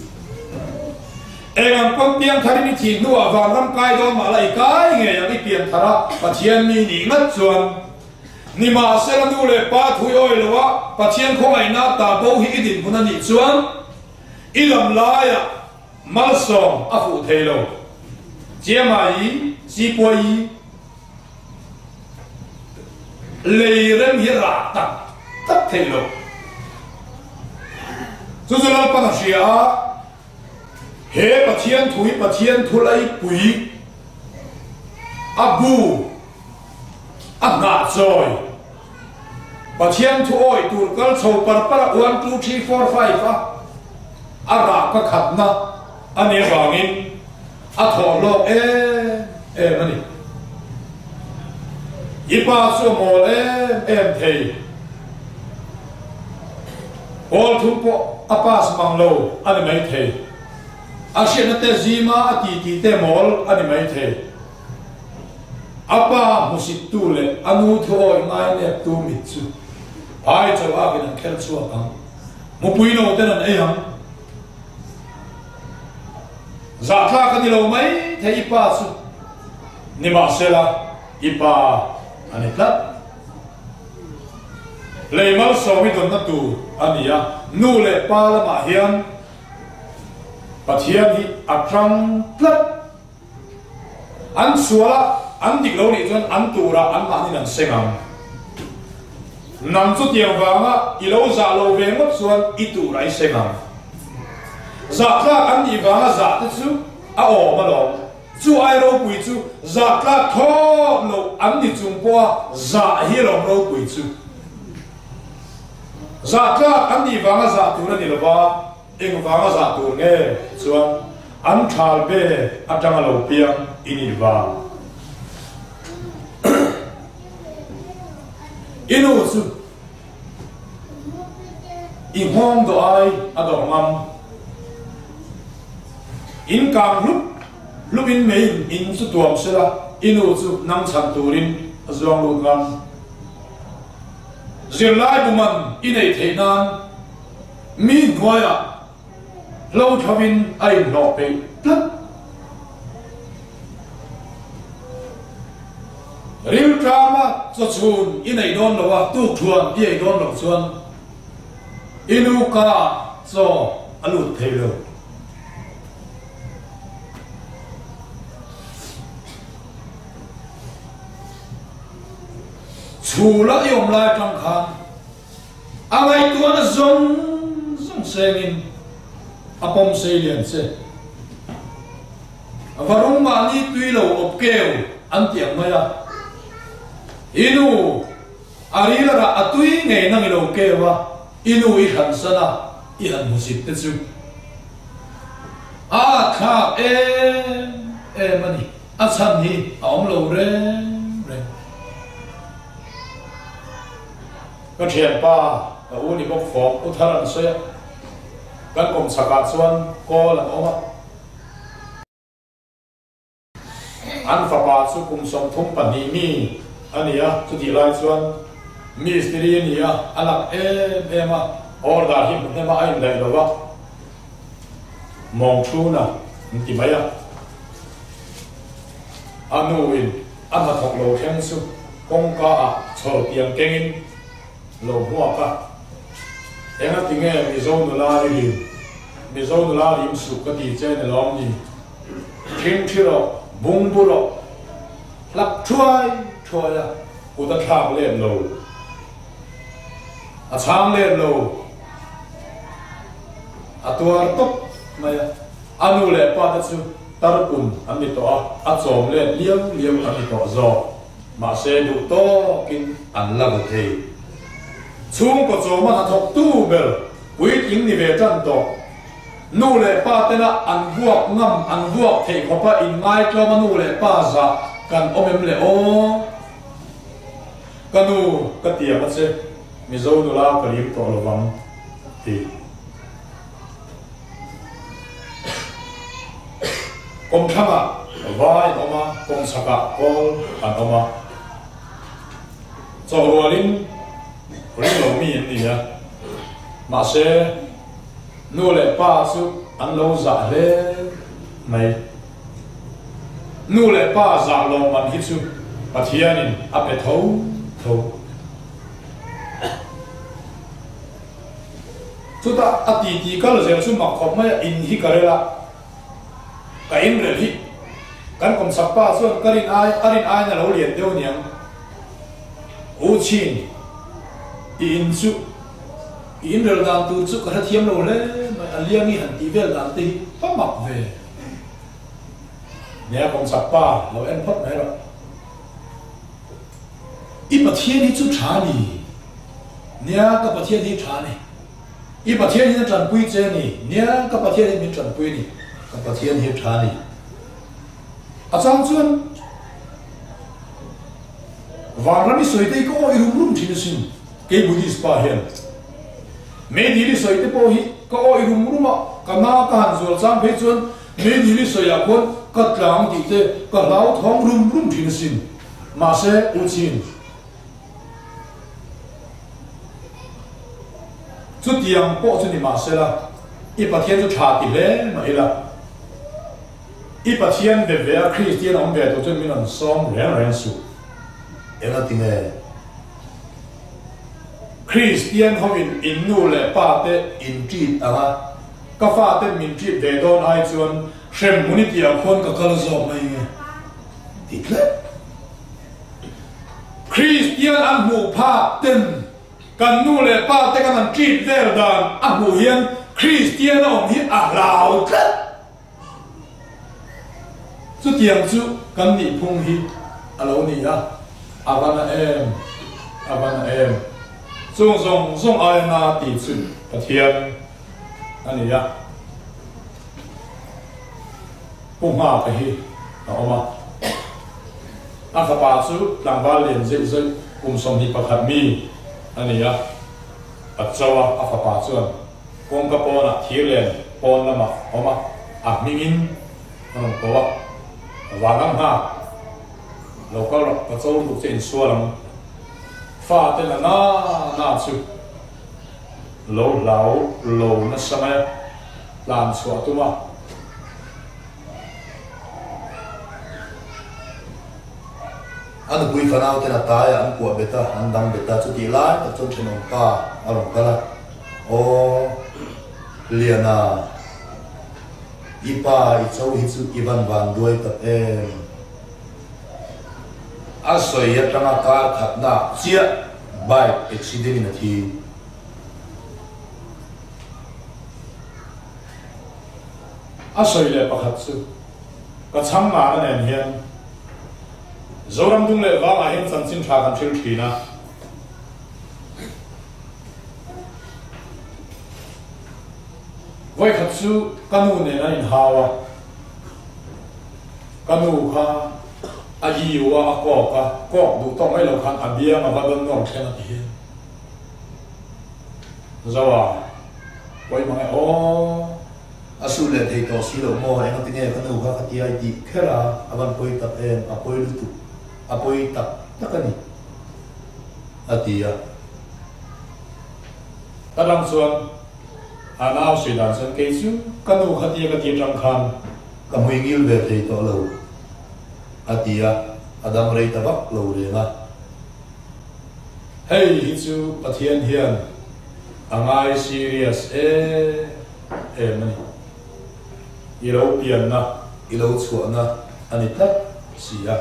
Eng ang pawn piangtharin i thih hnuah vanram kai dawn mah la i kai ngei ang i pianthar a Pathian mi nih ngat chuan. Nimahsela nu leh pa thui awi lo a, Pathian khawngaihna ta bo hi i dinhmun a nih chuan i lam laiah malsawm a fuh thei lo. Chiamai, Sipuai, lei rem hi rah tak tak thei lo. Chu chu Lalpan a hria a, he Pathian thu hi Pathian thu laipui a bu, A hnah chawi. Pathian thu awih tur kal chho par par a one two three four five a a rah ka khatna a nih avangin a thawh hlawk em em a ni. I pa chu a mawl em em thei. Pawl thum pawh a pass mang lo a ni mai thei. A hriatna te zima a titi te mawl a ni mai thei. A pa hmusittu leh a nu thuawih ngaineptu mit chu phai chauhakin an kher chhuak ang. Mupui no ten an ei ang. Zahthlak a ni lo mai thei i pa chu. Nimahsela i pa a ni tlat. Lei malsawm i dawnna tur a ni a, nu leh pa lamah hian Pathian hi a tang tlat. An sual a, an dik lo nih chuan an turah anmahnin an seng ang. Nang chu tiang vanga i lo zah lo ve ngawt chuan i turah i seng ang. Zah tlak an nih vanga zah te chu a awm alawm. Chu ai ropui chu zah tlak thawt loh an ni chung pawha zah hi lawm ropui chu. Zah tlak an nih vanga zah tur a ni lova, eng vanga zah tur nge chuan an thal be atanga lo piang i nih vang. I nu chu i nghawng dawh ai a dawh ngam. In kang hlup hlup in mei in in chu tuam sela i nu chu nang chhan turin a zuang lut ngam. Zirlai bu man i neih theih nan mi hnuaiah hlo thlawin a inhlawh peih tlat. Rilṭama chawchhun i neih dawn lo a, tukthuan i ei dawn loh chuan i nu ka chaw a lut thei lo. Chhula i awm lai atang khan a ngaihtuahna zawng zawng sengin a pawm sei lian che. Varung mahni tui lo awp keu an ti ang mai a. I nu a ril a rah a tui ngei nang i lo keu a, i nu i hran san a, i han hmusit te chu a thlak em em a ni. A chhan hi a awm lo reng reng. Ka thianpa ka u ni bawk fawm u thar an sawi a, kan kawmchhakah chuan kawl an awm a. An fapa chu kum 32 mi a ni a, chutih lai chuan mistiri a ni a, a lak em em a, order hi hmu hnem a, a indaih lo va, mawng thuna an ti mai a. A nuin a hnathawk lo thleng chu kawngka ah chhawr tiang kengin lo hmuak a, Enga tinge Mizo nula i rim? Mizo nula rim suh ka ti che ni lawm ni? Thing thi rawh, bung bu rawh, hlap thuai thuai a, kut a thlak let lo, a chhang let lo, a tuar tawp mai a. A nu leh pa te chu tarkun an ni tawh a, a chawm let liau liau an ni tawh zawk. Mahse duh tawkin an la bu thei. Chhungkaw chawma hnathawktu ber puitling ni ve tan tawh. Nu leh pa tena an vuak ngam an vuak theih khawpa inngaitluama nu leh pa zah kan awm em le aw? Ka nu ka tiam a che, Mizo nula ka lim tawh lovang ti. Kawmthlangah vai an awm a, kawngchhakah kawl an awm a. Chawhrualin ring lo mi an ni a, mahse nu leh pa chu an lo zah hle mai. Nu leh pa zah lawmman hi chu Pathianin a pe tho tho. Chutah a titi kal zel chu mak khawp mai a, in hi ka rel a, ka in rel hi kan kawmchhak pa chuan ka rin ai a rin aiin a lo lian deuh aniang, U Chin, i in chu i in rel dan tur chu ka hrethiam lo hle mai, a liang i han tih vel dan te hi ka mak ve. Nia kawmchhak pa lo en phawt mai rawh. I Pathian hi chu tha ni. Nia, ka Pathian hi tha ni. I Pathian hian a tanpui che ni. Nia, ka Pathian hian min tanpui ni. Ka Pathian hi tha ni. A chang chuan vanram i sawi te hi ka awi rum rum thin asin, kei Buddhist pa hian. Meidil i sawi te pawh hi ka awi rum rum a, ka na ka han zual chang phei chuan. Meidil i sawiah khuan ka tlang tih te ka hlauthawng rum rum thin asin. Mahse, U Chin, chutiang pawh chu ni mahsela, i Pathian chu tha ti hle mah ila, i Pathian be ve a Kristian awm ve tur chuan min rawn sawm reng reng suh. Enga tinge? Kristian hoin in nu leh pa te in treat ang a. Ka fa ten min treat ve dawn ai chuan hremhmun i tih ah khuan ka kal zawk mai nge? Ti tlat. Kristian an hmuh phak ten kan nu leh pa te kan han treat vel dan a hmuh hian Kristian a awm hi a hlau tlat. Chutiang chu kan nihphung hi a lo ni a, a va na em, a va na em. Chung zawng zawng aia na tih chu Pathian a ni a. Pu Nghaka hi a awm a, a fapa chu tlangval lian zeih zeih kum 21 mi a ni a, a cho a, a fapa chuan Kawngka pawnah thir len pawn lamah awm a, a hmingin a rawn ko a, Van ang nghak, lo kal rawh, ka cho tuk che insual ang. Fa te na na na chu lo hlau lo nasa mai a, tlan chhuah a tum a. A nupui fanau ten a tai a, an kuah bet a, an dang bet a, chutih lai tak chuan thenawm pa a rawn kal a, Aw Liana, i pa i cho hi chu i van van duai tak em? A sawi atanga kar khatna chiah bike accident in a thi. A sawi leh pakhat chu ka chhang ngana nen hian Zoram dung leh vangah hian chanchin tha kan hril thin a. Vawikhat chu ka nu nen an inhau a, ka nu kha a iu a, a kawk a, kawk duh tawk mai lo khan a biang a va dawn nawr thleng a ti hian Zoa pawi mang e aw. A suh leh thei tawh si lo maw? Engati nge ka nu kha ka ti ai tih kher a, a van pawi tak em, a pawi lutuk, a pawi tak tak a ni, a ti a. Ka dang chuan a nau sawi dan chuan kei chu ka nu kha tia ka ti atang khan ka hmui ngil ve thei tawh lo, a ti a, a dang rei ta vak lo reng a. Hei hi chu Pathian hian a ngai serious em em a ni. I lo pianna, i lo chhuahna a ni tlat si a.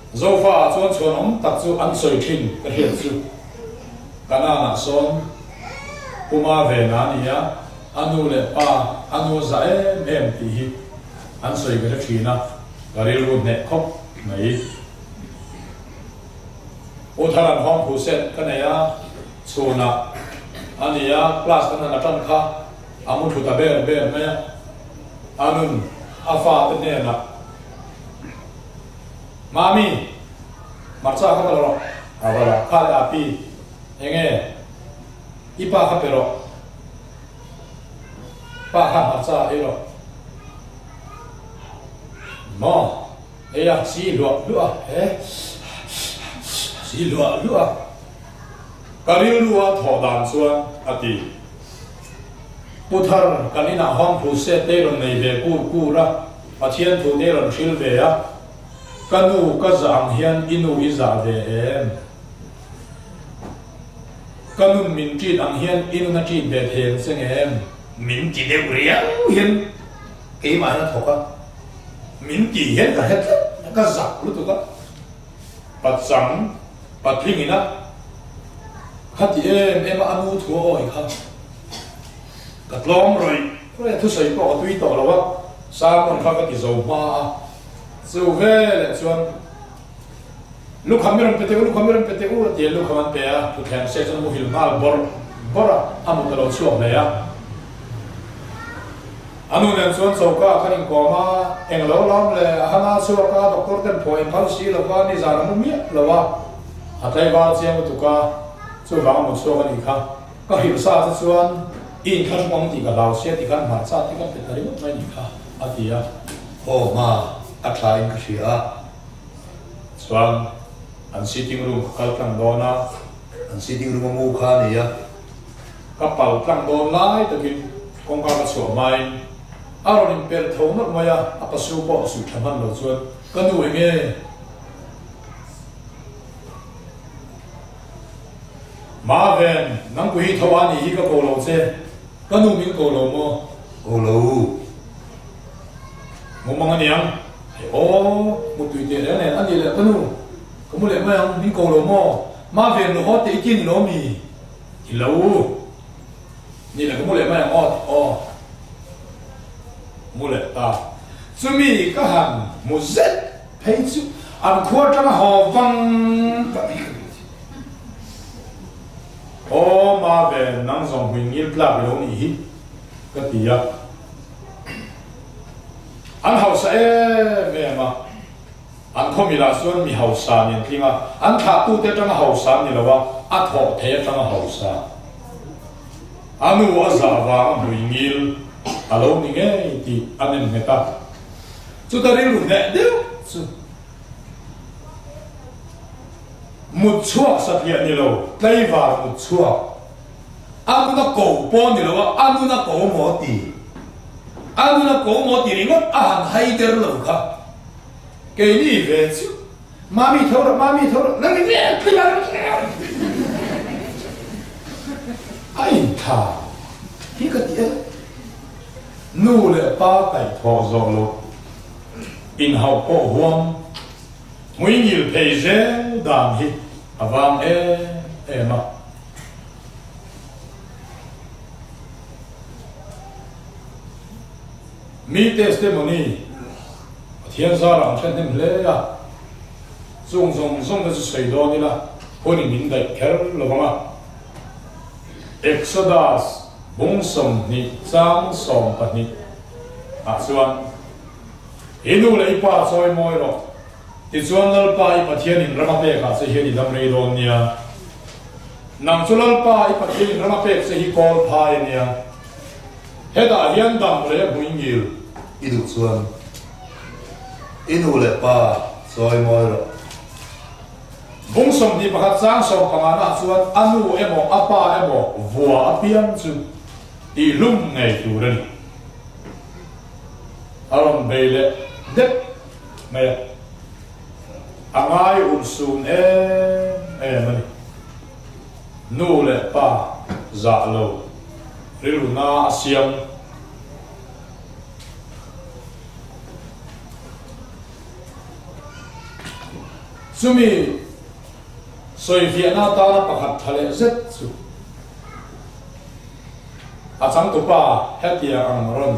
Zofa ah chuan chhuanawm tak chu an sawi thin ka hriat chu. Kanaan ah sawn Puma ve na a ni a, a nu leh pa a nu za em em tih hi an sawi ka hre thin a, ka rilru hneh khawp mai. U Tharan hawng phu set ka nei a, chhunah a ni a, class kan han atan kha a mu thlu ta ber ber mai a, a nun a fa te hnenah, Mami, hmarcha kha va la rawh, a va la, kha leh a pi, enge i pa kha pe rawh, pa kha hmarcha ei rawh, maw? Hei a si luah luah a, he si luah luah a. Ka rilru a thawh dan chuan a ti. Pu Thar, kan inah hawng thu se te rawn nei ve kur kur a, Pathian thu te rawn hril ve a. Ka nu ka zah ang hian i nu i zah ve em? Ka nun min treat ang hian i nun a treat ve thei ang che ngem? Min ti deuh riau hian keimah hian a thawk a. Min tih hian ka hre tlat a, ka zak lutuk a, pachang patling ina kha ti em em a, a nu thu a awi kha ka tlawm rawih rawih a, thusawi pawh ka tui tawh lo a, sermon kha ka ti zo hma a, chu veleh chuan lukham i rawn pe teh u, lukham i rawn pe teh u a ti a, lukham an pe a, thutthleng se chuan a muhil nghal bawrh bawrh a, a mut a lo chhuak hle a. A nu nen chuan choka ah khan inkawm a, eng lo lam le a han a chhuak a, doctor ten phaw in phal si lo va, nizan a mu miah lo a, a tlaivar chiang lutuk a, chuvang a mu chhuak a nih kha. Ka hrilh sa che chuan i inthlahrung ang tih ka hlau sia ti khan hmarcha te kan pe ta ringawt mai nih kha, a ti a. Aw hma, a tha in ka hria a. Chuan an sitting room ka kal tlang dawn a. An sitting room a mu kha a ni a. Ka pal tlang dawn lai takin kawngka ka chhuah hmain a rawn inperh tho nawlh mai a, a pasu pawh suih tha hman lo chuan ka nu eng nge? Maven, nang pui hi tho a nih hi ka ko lo che, ka nu min ko lo maw? Ko lo. Mumang a niang, hei aw, mutui teh reng nen a nih leh ka nu, ka mu leh mai ang, min ko lo maw? Maven, lu haw teh i ti a ni lo mi? Ti lo. Ni leh ka mu leh mai ang aw ti aw. Mu leh ta. Chumi ka han hmu zet phei chu an khua atanga haw vang vang hi ka duh thin. Aw ma ve nang zawng hmui ngil tlak lo nih hi ka ti a. An hausa em em a. An khaw milah chuan mi hausa nen tling a, an thlahtute atanga hausa an ni lo a, a thawh thei atanga hausa. A nu a zah vanga hmui ngil a lo ni ngei tih a nem nghet a. Chuta rilru hneh deuh chu mut chhuak satliah ni lo, tlaivar mut chhuak. A nuna ko pawh ni lo a, a nuna ko maw ti? A nuna ko maw ti ringawt a han hai der lo kha. Keini ve chu Mami tho rawh, Mami tho rawh, nang i vel tling ang a inthla hi ka ti e. Nu leh pa kaihthawh zawh loh inhauh pawh huam hmuingil phei zel dan hi a vang em em a. Mi testimony Pathian zarah an hre hnem hle a, chung zawng zawng te chu sawi dawn ila hun in min daih kher lo vang a. Exodus bung 20 chang 12 ah chuan, I nu leh i pa chawi mawi rawh, tichuan Lalpa i Pathian in ram a pek ah che hian i dam rei dawn nia. Nang chu Lalpa i Pathian in ram a pek che hi kawl phai a nia. Hetah hian dam reh hmui ngil. I duh chuan i nu leh pa chawi mawi rawh. Bung 21 chang 15 nah chuan a nu emaw a pa emaw vua a piang chu tihhlum ngei tur a ni. A rawn bei leh dep mai a, a ngai urhsun em em a ni. Nu leh pa zah lo rilru na a siam. Chumi sawifiahna atana pakhat tha leh zet chu a changtupa hetiang ang rawn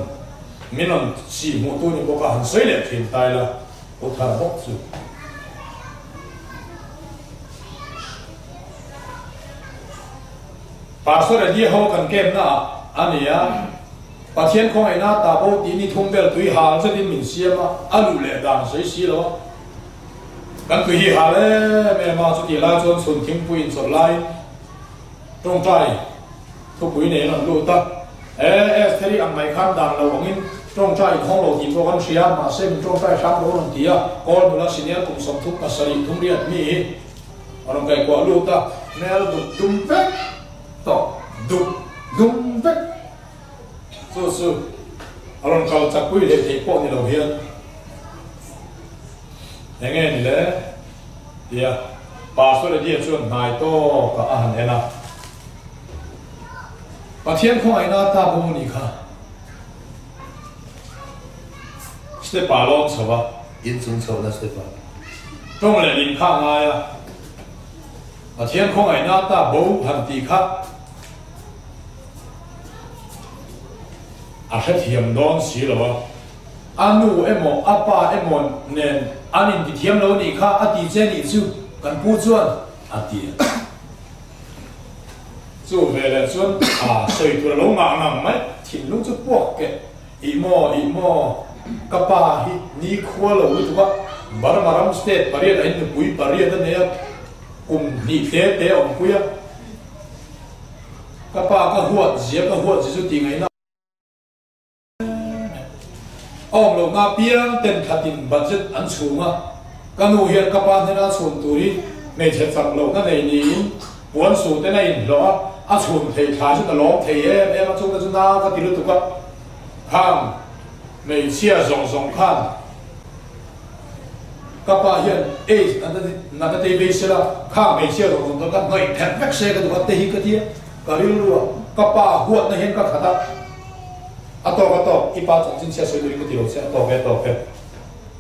min rawn sih hmuhtu ni bawk a han sawi leh thin ta ila u thar bawk chu. Pastor Eddie ho kan camp na ah a ni a, Pathian khawngaihna ta bo tih ni thum vel tui hal zetin min siam a, a luh leh dan sawi si lo a. Kan tui hi hal em em a, chutih lai chuan chhun thingpui inchawlh laiin tawngtai thupui nei an rawn lut a. E, Estheri ang mai khan dan lo angin tawngtai inhawng lo tih pawh kan hria, mahse min tawngtai hram lo rawn ti a, Kawl nula senior kum 37 thum riat mi hi a rawn kaihkuah lut a, hmel duk dum vek tawh, duk dum vek chu chu a rawn kal chakpui leh theih pawh ni lo hian eng nge ni le tia Pastor Eddie chuan hnai tawkah a han en a. Pathian khawngaihna ta bo nih kha step ah lawm chho a. In chung chhohna step ah. Tawng leh lim kha a ngai a. Pathian khawngaihna ta bo han tih kha a hrethiam dawn si lo a. A nu emaw a pa emaw nen an intithiam lo nih kha a ti che nih chu kan pu chuan a ti a. Chu veleh chuan a sawi tur a lo ngah ngang mai, thinlung chu puak keh, Ih maw, ih maw, ka pa hi ni khua lo lutuk a, Burma ram state pariat ah in nupui pariat a nei a, kum hnih te te a awmpui a. Ka pa ka huat zia ka huat zia chu tih ngaihna a awm lo na piang ten khatin budget an chhung a, ka nu hian ka pa hnena chhun tur hi hmeichhe chak lohna nei niin puan su ten a inhlawh a, a chhun thei thlai chu ka lawm thei em em a, chungte chu nau ka ti lutuk a, khang hmeichhia zawng zawng khan ka pa hian AIDS natna te vei sela, khang hmeichhia zawng zawng chuan ka hnawih pherh vek se ka duh a te hi ka ti a. Ka rilru a, ka pa huatna hian ka khat a, A tawk a tawk, i pa chanchin chhia sawi turin ka ti lo che, a tawk e a tawk e.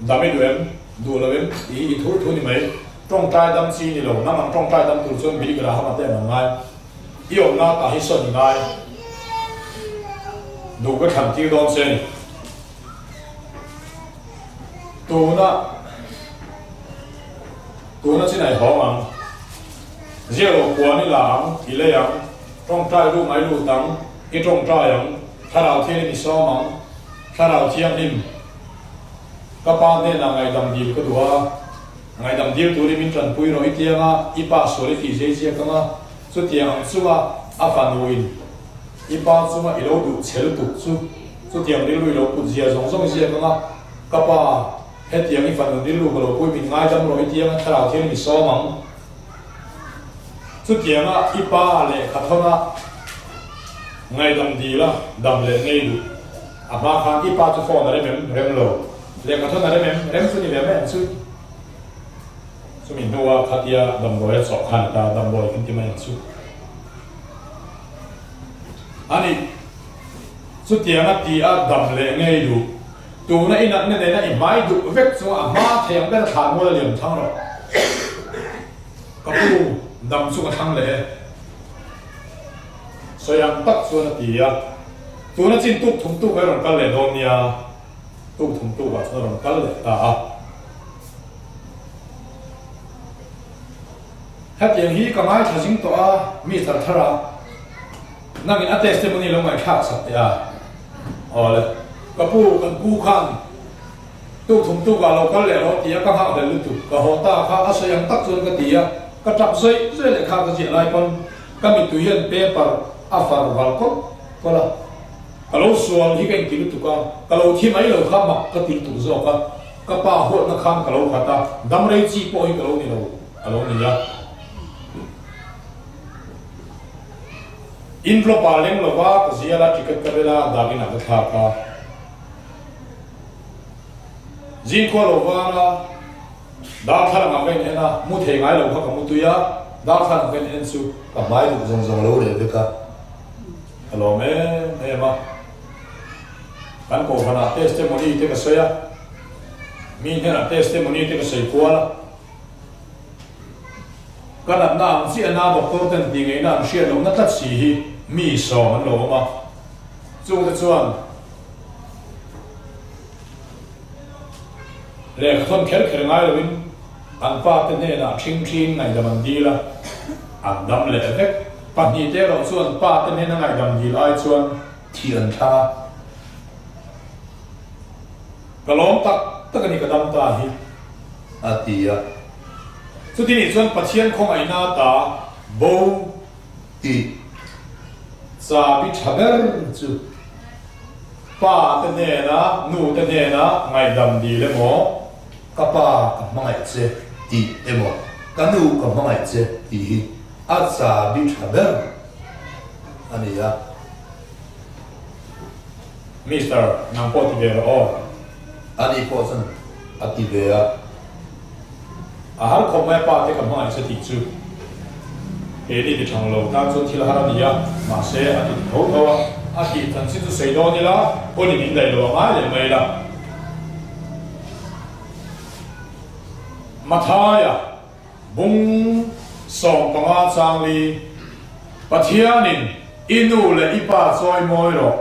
Dam i duh em? Duh lo em? Tih hi i thu thu ni mai. Tawngtai dam chi ni lo, nang ang tawngtai dam tur chuan Billy Graham-a te an awm ngai. I awmna tah hi sawn i ngai. Duh ka thlan tir dawn che ni. Tuna tuna chinai hawng ang. Ziak lo puan i la ang, i lei ang, tawngtai ru mai lut ang, i tawngtai ang, Thlarau Thianghlim i sawm ang, Thlarau Thianghlim ka pa hnenah ngaihdam dil ka duh a, ngaihdam dil turin min tanpui rawh i tianga i pa sual i tih zei ziak ang a, chutiang ang chunga a fanuin i pa chunga i lo duh chel tuk chu chutiang rilru i lo put zia zawng zawng i ziak ang a, ka pa hetiang i fanu rilru ka lo pui min ngaidam rawh i tianga Thlarau Thianghlim i sawm ang. Chutianga i pa lehkha thawn a ngaihdam dil a, dam leh ngei duh. A hma khan i pa chu phone a rem em? Rem lo. Lehkha thawn a rem em? Rem chu ni ve mai ang chu. Chumi hnua khatia damdawi a chawh khan a ta damdawi kan ti mai ang chu. Ani, chutianga ti a dam leh ngei duh. Tuna i natna nena i hmai duh vek chunga a hma thei ang ber a thlan mual a liam thang rawh. Ka pu dam chu ka thlang leh e. Sawi ang tak chuan a ti a. Tuna chin tuk thum tuk a rawn kal leh dawn nia. Tuk thum tuk ah chuan a rawn kal leh ta a. Hetiang hi ka ngaithla zing tawh a, Mister Thara. Nangin a testimony lo ngaihthlak sak teh a. Awle. Ka pu, kan pu khan tuk thum tuk ah lo kal leh rawh ti a ka nghak hlel lutuk. Ka haw ta kha a sawi ang tak chuan ka ti a, ka tap zawih zawih leh kha ka ziah lai pawn ka mittui hian paper a far val kawlh kawlh a. Ka lo sual hi ka inti lutuk a, ka lo thi mai lo kha mak ka ti lutuk zawk a, ka pa huatna khan ka lo khat a, dam rei chi pawh hi ka lo ni lo a lo ni a. Envelope ah leng lova ka zial a, ticket ka bel a, dakin ah ka thlak a. Zingkhua lo var a, darthlalang ah ka in en a, mu thei ngai lo kha ka mu tui a, darthlalang ka in en chu. Ka hmai duk zawng zawng lo reh vek a. Ka lawm em em a. Kan kohhran ah testimony te ka sawi a, mi hnenah testimony te ka sawi kual a. Ka natna ang chiah na doctor ten tih ngaihna an hriat lohna tlat si hi mi sawm an lo awm a, chungte chuan lehkha thawn kher kher ngai loin an pa te hnenah ṭhing ṭhing ngaihdam an dil a, an dam leh vek. Pahnihte erawh chuan pa te hnena ngaihdam dil ai chuan thi an thlang a. Ka lawm tak tak a ni ka dam ta hi. A ti a. Chuti nih chuan Pathian khawngaihna ta bo tih chabi tha ber chu pa te hnena nu te hnena ngaihdam dil emaw, ka pa ka hmangaih che tih emaw, ka nu ka hmangaih che tih hi a chabi tha ber a ni a. Mister, nang pawh ti ve rawh aw. Ani pawh chuan a ti ve a. A har khawp mai a pa te ka hmangaih che tih chu keini ti thang lo tan chuan thil har a ni a, mahse a ti tho tho a, a tih chan chin chu sawi dawn ila pawhin min daih lo a ngai leh mai la. Mathaia bung 15 changli Pathianin i nu leh i pa chawi mawi rawh,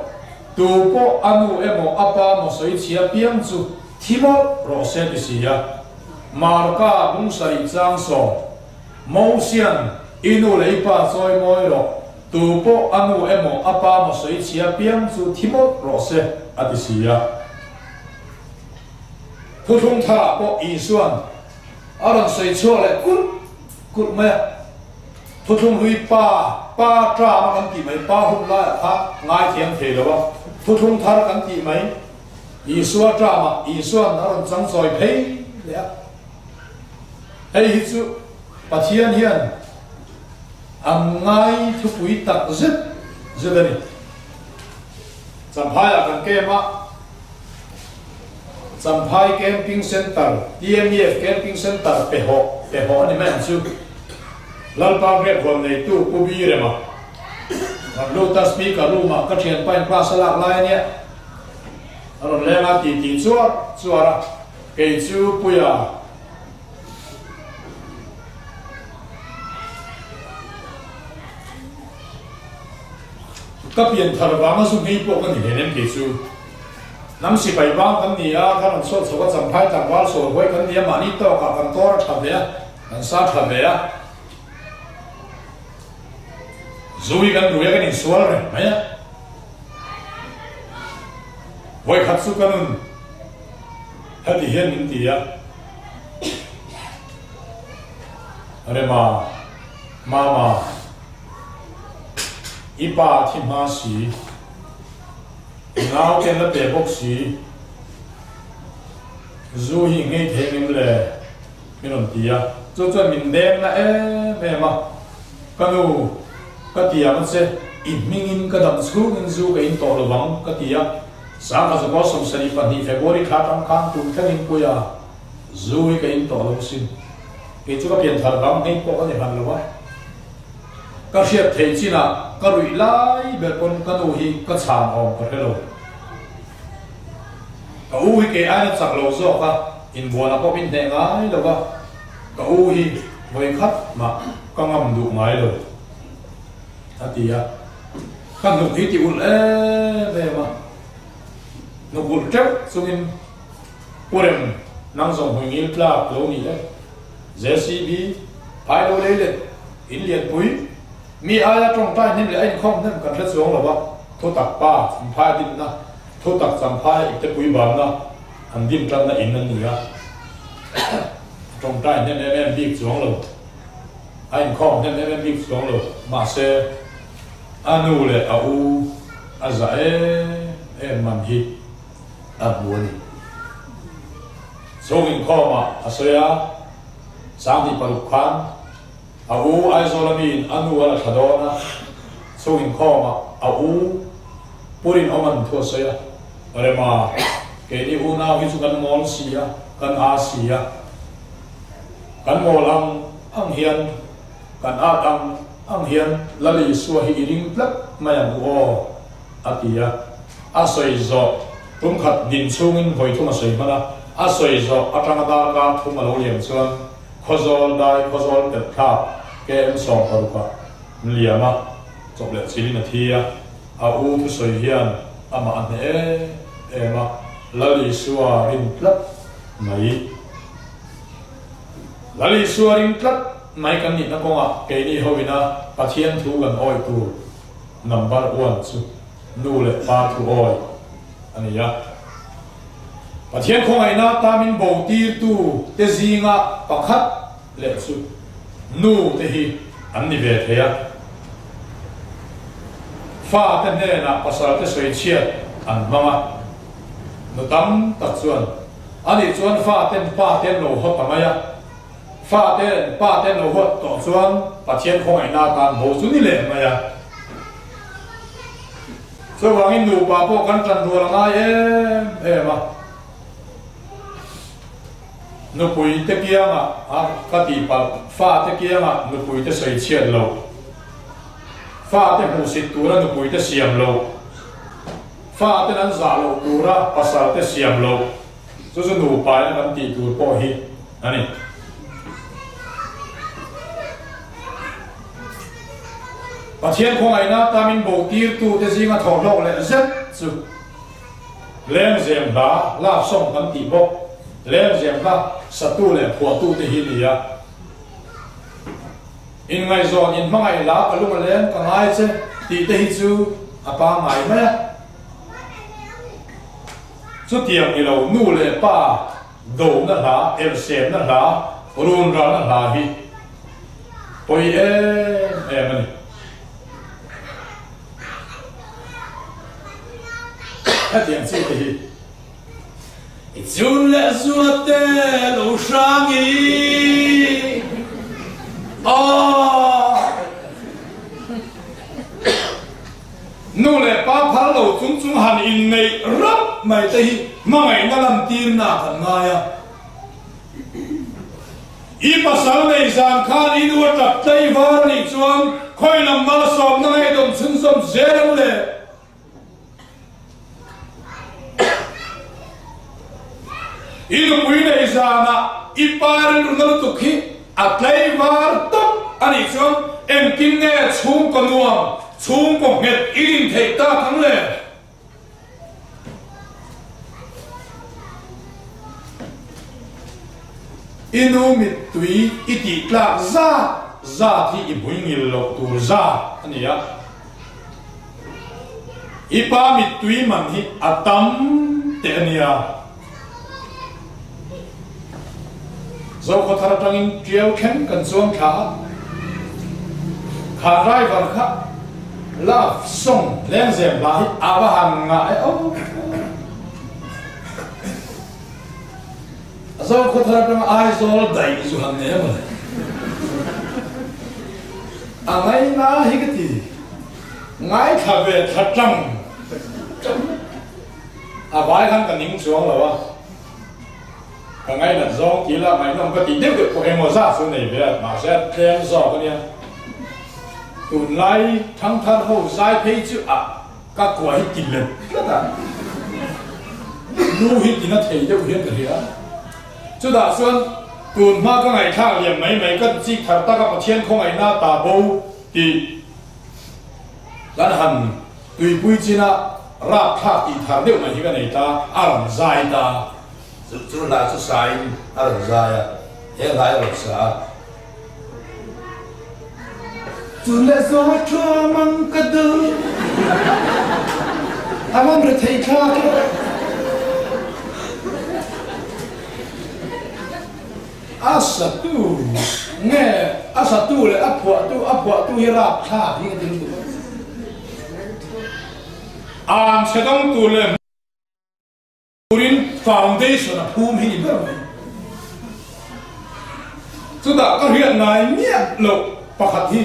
tu pawh a nu emaw a pa maw sawi chhia piang chu thi mawlh rawh se ti si a. Marka bung 7 chang 10, Mosian i nu leh i pa chawi mawi rawh, tu pawh a nu emaw a pa maw sawi chhia piang chu thi mawlh rawh se a ti si a. Thuthlung tharah pawh Isuan a rawn sawi chhuak leh kulh kulh mai a. Thuthlung hlui pa, pa ṭam a kan tih mai, pa hun laiah kha ngaithiam thei lo a, thuthlung thar kan tih mai, Isua ṭamah Isua'n a rawn changchawi phei leh a. Hei hi chu Pathian hian a ngai thupui tak zet zet a ni. Champhaiah kan camp a, Champhai Camping Centre, TMEF Camping Centre pehawh, pehawh a ni mai ang chu. Lalpa Great Huan neitu Pu Birema rawn lut a, Speaker room-ah ka thianpain class a lak lai a nia. A rawn leng a, titi chuar chuar a, kei chu Puia. Ka pian thar vanga zu ngei pawh ka ni hlen em kei chu. Hnam sipai vang kan ni a, kan rawn sawt chho a, champhai tlangval sawi huai kan ni a, mahni tawkah kan tawr a tha ve a, kan sa tha ve a. Zu hi kan rui a, kan insual reng mai a. Vawikhat chu ka nun heti hian min ti a, Rema, Mama, i pa thi hma si. I nau ten la pe bawk si. Zu hi ngei thei ngem le? Min rawn ti a. Chu chuan min deng na em em a. Ka nu, ka ti ang che, i hmingin ka dam chhungin zu ka in tawh lo vang, ka ti a. Sangha Zakua 72 February thla tang khan tun thlengin puia zu hi ka in tawh lo sin. Kei chu ka pianthar vang ngei pawh ka ni hran lo a. Ka hriat theih chinah ka ruih lai ber pawn ka nu hi ka chhan awm ka hre lo. Ka u hi kei aina chak lo zawk a, inbuanah pawh min hneh ngai lo va, ka u hi vawi khat mah ka ngam duh ngai lo, a ti a. Ka hnuk hi ti ulh em em a, hnuk ulh teuh chungin Pu Rem nang zawng hmui ngil tlak lo ni e. JCB, Phai lo lei let, in lianpui, mi aia tawngtai hnem leh a inkhawm hnem kan hre chuang lo a, thutak pa champhai dinna, thutak champhai iktepui banna an dim tanna in an ni a, tawngtai hnem em em bik chuang lo, a inkhawm hnem em em bik chuang lo, mahse a nu leh a u a za em em man hi. a hmu a ni. Chhung inkhawmah a sawi a, 26 khan a u Aizawl amiin a nu a la thla dawn a, chhung inkhawmah a u Purin awm an thu a sawi a, Rema, keini unau hi chu kan mawl si a, kan aa si a, kan mawl ang ang hian, kan at ang ang hian Lal Isua hi i ring tlat mai ang u aw, a ti a. A sawi zawh tum khat din chhungin vawi thum a sawi hman a, a sawi zawh atanga darkar thum a lo liam chuan Khawzawl dai Khawzawl pelh thlak KM 16 ah an liam a, chawp leh chilin a thi a, a u thusawi hian amah a hneh em em a, Lal Isua rin tlat mai. Lal Isua ring tlat mai kan nihna kawngah keini hoina Pathian thu kan awih tur number one chu Nu leh Pa thu awi a ni a. Pathian khawngaihna ta min bo tirtu te zinga pakhat leh chu nu te hi an ni ve thei a. Fa te hnenah pasal te sawi chhiat an hmang a. Nu tam tak chuan ani chuan fa ten pa te an lo haw ta mai a. Fa ten pa te an lo huat tawh chuan Pathian khawngaihna tan bo chu ni leh mai a. Chuvangin nupa pawh kan tan rual a ngai em em a, nupui te kiangah a ka tih palh, fa te kiangah nupui te sawi chhiat lo, fa te hmuhsit tura nupui te siam lo, fa ten an zah loh tura pasal te siam lo, chu chu nupa ina kan tih tur pawh hi a ni. Pathian khawngaihna tamin bo tirtute zinga thawh hlawk leh zet chu Lengzem hla, love song kan tih bawk, Lengzem hla satu leh phuahtute hi ni a. Inngaihzawn, inhmangaih hla ka lung a leng ka ngai che tih te hi chu a pangngai mai a. Chutiang ni lo nu leh pa dona hla, elsemna hla, runralna hla hi. Pawi em em a ni. Hetiang chi te hi i chun leh zuat te lo hrang i aw. Nu leh pa phal lo chung chung han inneih rap mai te hi hmangaihna lantirna kan ngai a. I pasal nei zan khan i nu a tap tlei var nih chuan khawi lam malsawmna ngaihdawm chhunzawm zel ang le. I nupui nei zanah i pa rilru na lutuk hi a tlei var tawp a nih chuan engtin nge chhungkaw nuam, chhungkaw nghet i din theih tak ang le? I nu mittui i tih tlak zat zat hi i hmuingil loh tur zat a ni a. I pa mittui man hi a tam teh a nia. Zokhawthar atangin Tiau thleng kan chuang thla a, kha driver kha love song lengzem hla hi a va han ngah e aw. Zokhawthar atanga Aizawl daih zu han nei a mawle. A ngaina hi ka ti ngaithla ve thla tang tang. A vai khan ka ning chuang lo a, ka ngainat zawng ti la ngaihnawm ka tih deuh deuh pawh engmaw zat chu nei ve a, mahse a tlem zawk a nia. Tunlai thangthar ho zai phei chu a ka kua hi ti let tlat a, nu hi tina thei deuh hian ka hria. Chutah chuan tun hma ka ngaihthlak liam mai mai ka chik thar tak a Pathian khawngaihna ta bo tih kan han Tuipui china rap thlak tih thar deuh mai hi ka nei ta, a rawn zai ta. Chu chu hlai chu sain a rawn zai a, he hlai a rawn sa a. Chu leh zaw thuam ang ka duh, a rawn ri thei thlak e. A satu nge a satu leh a phuahtu a phuahtu hi rapthlak hi ka ti lutuk a. An chhe dang tur leh hmurin foundation a phum hi ni ber mai. Chutah ka hriat ngai miah loh pakhat hi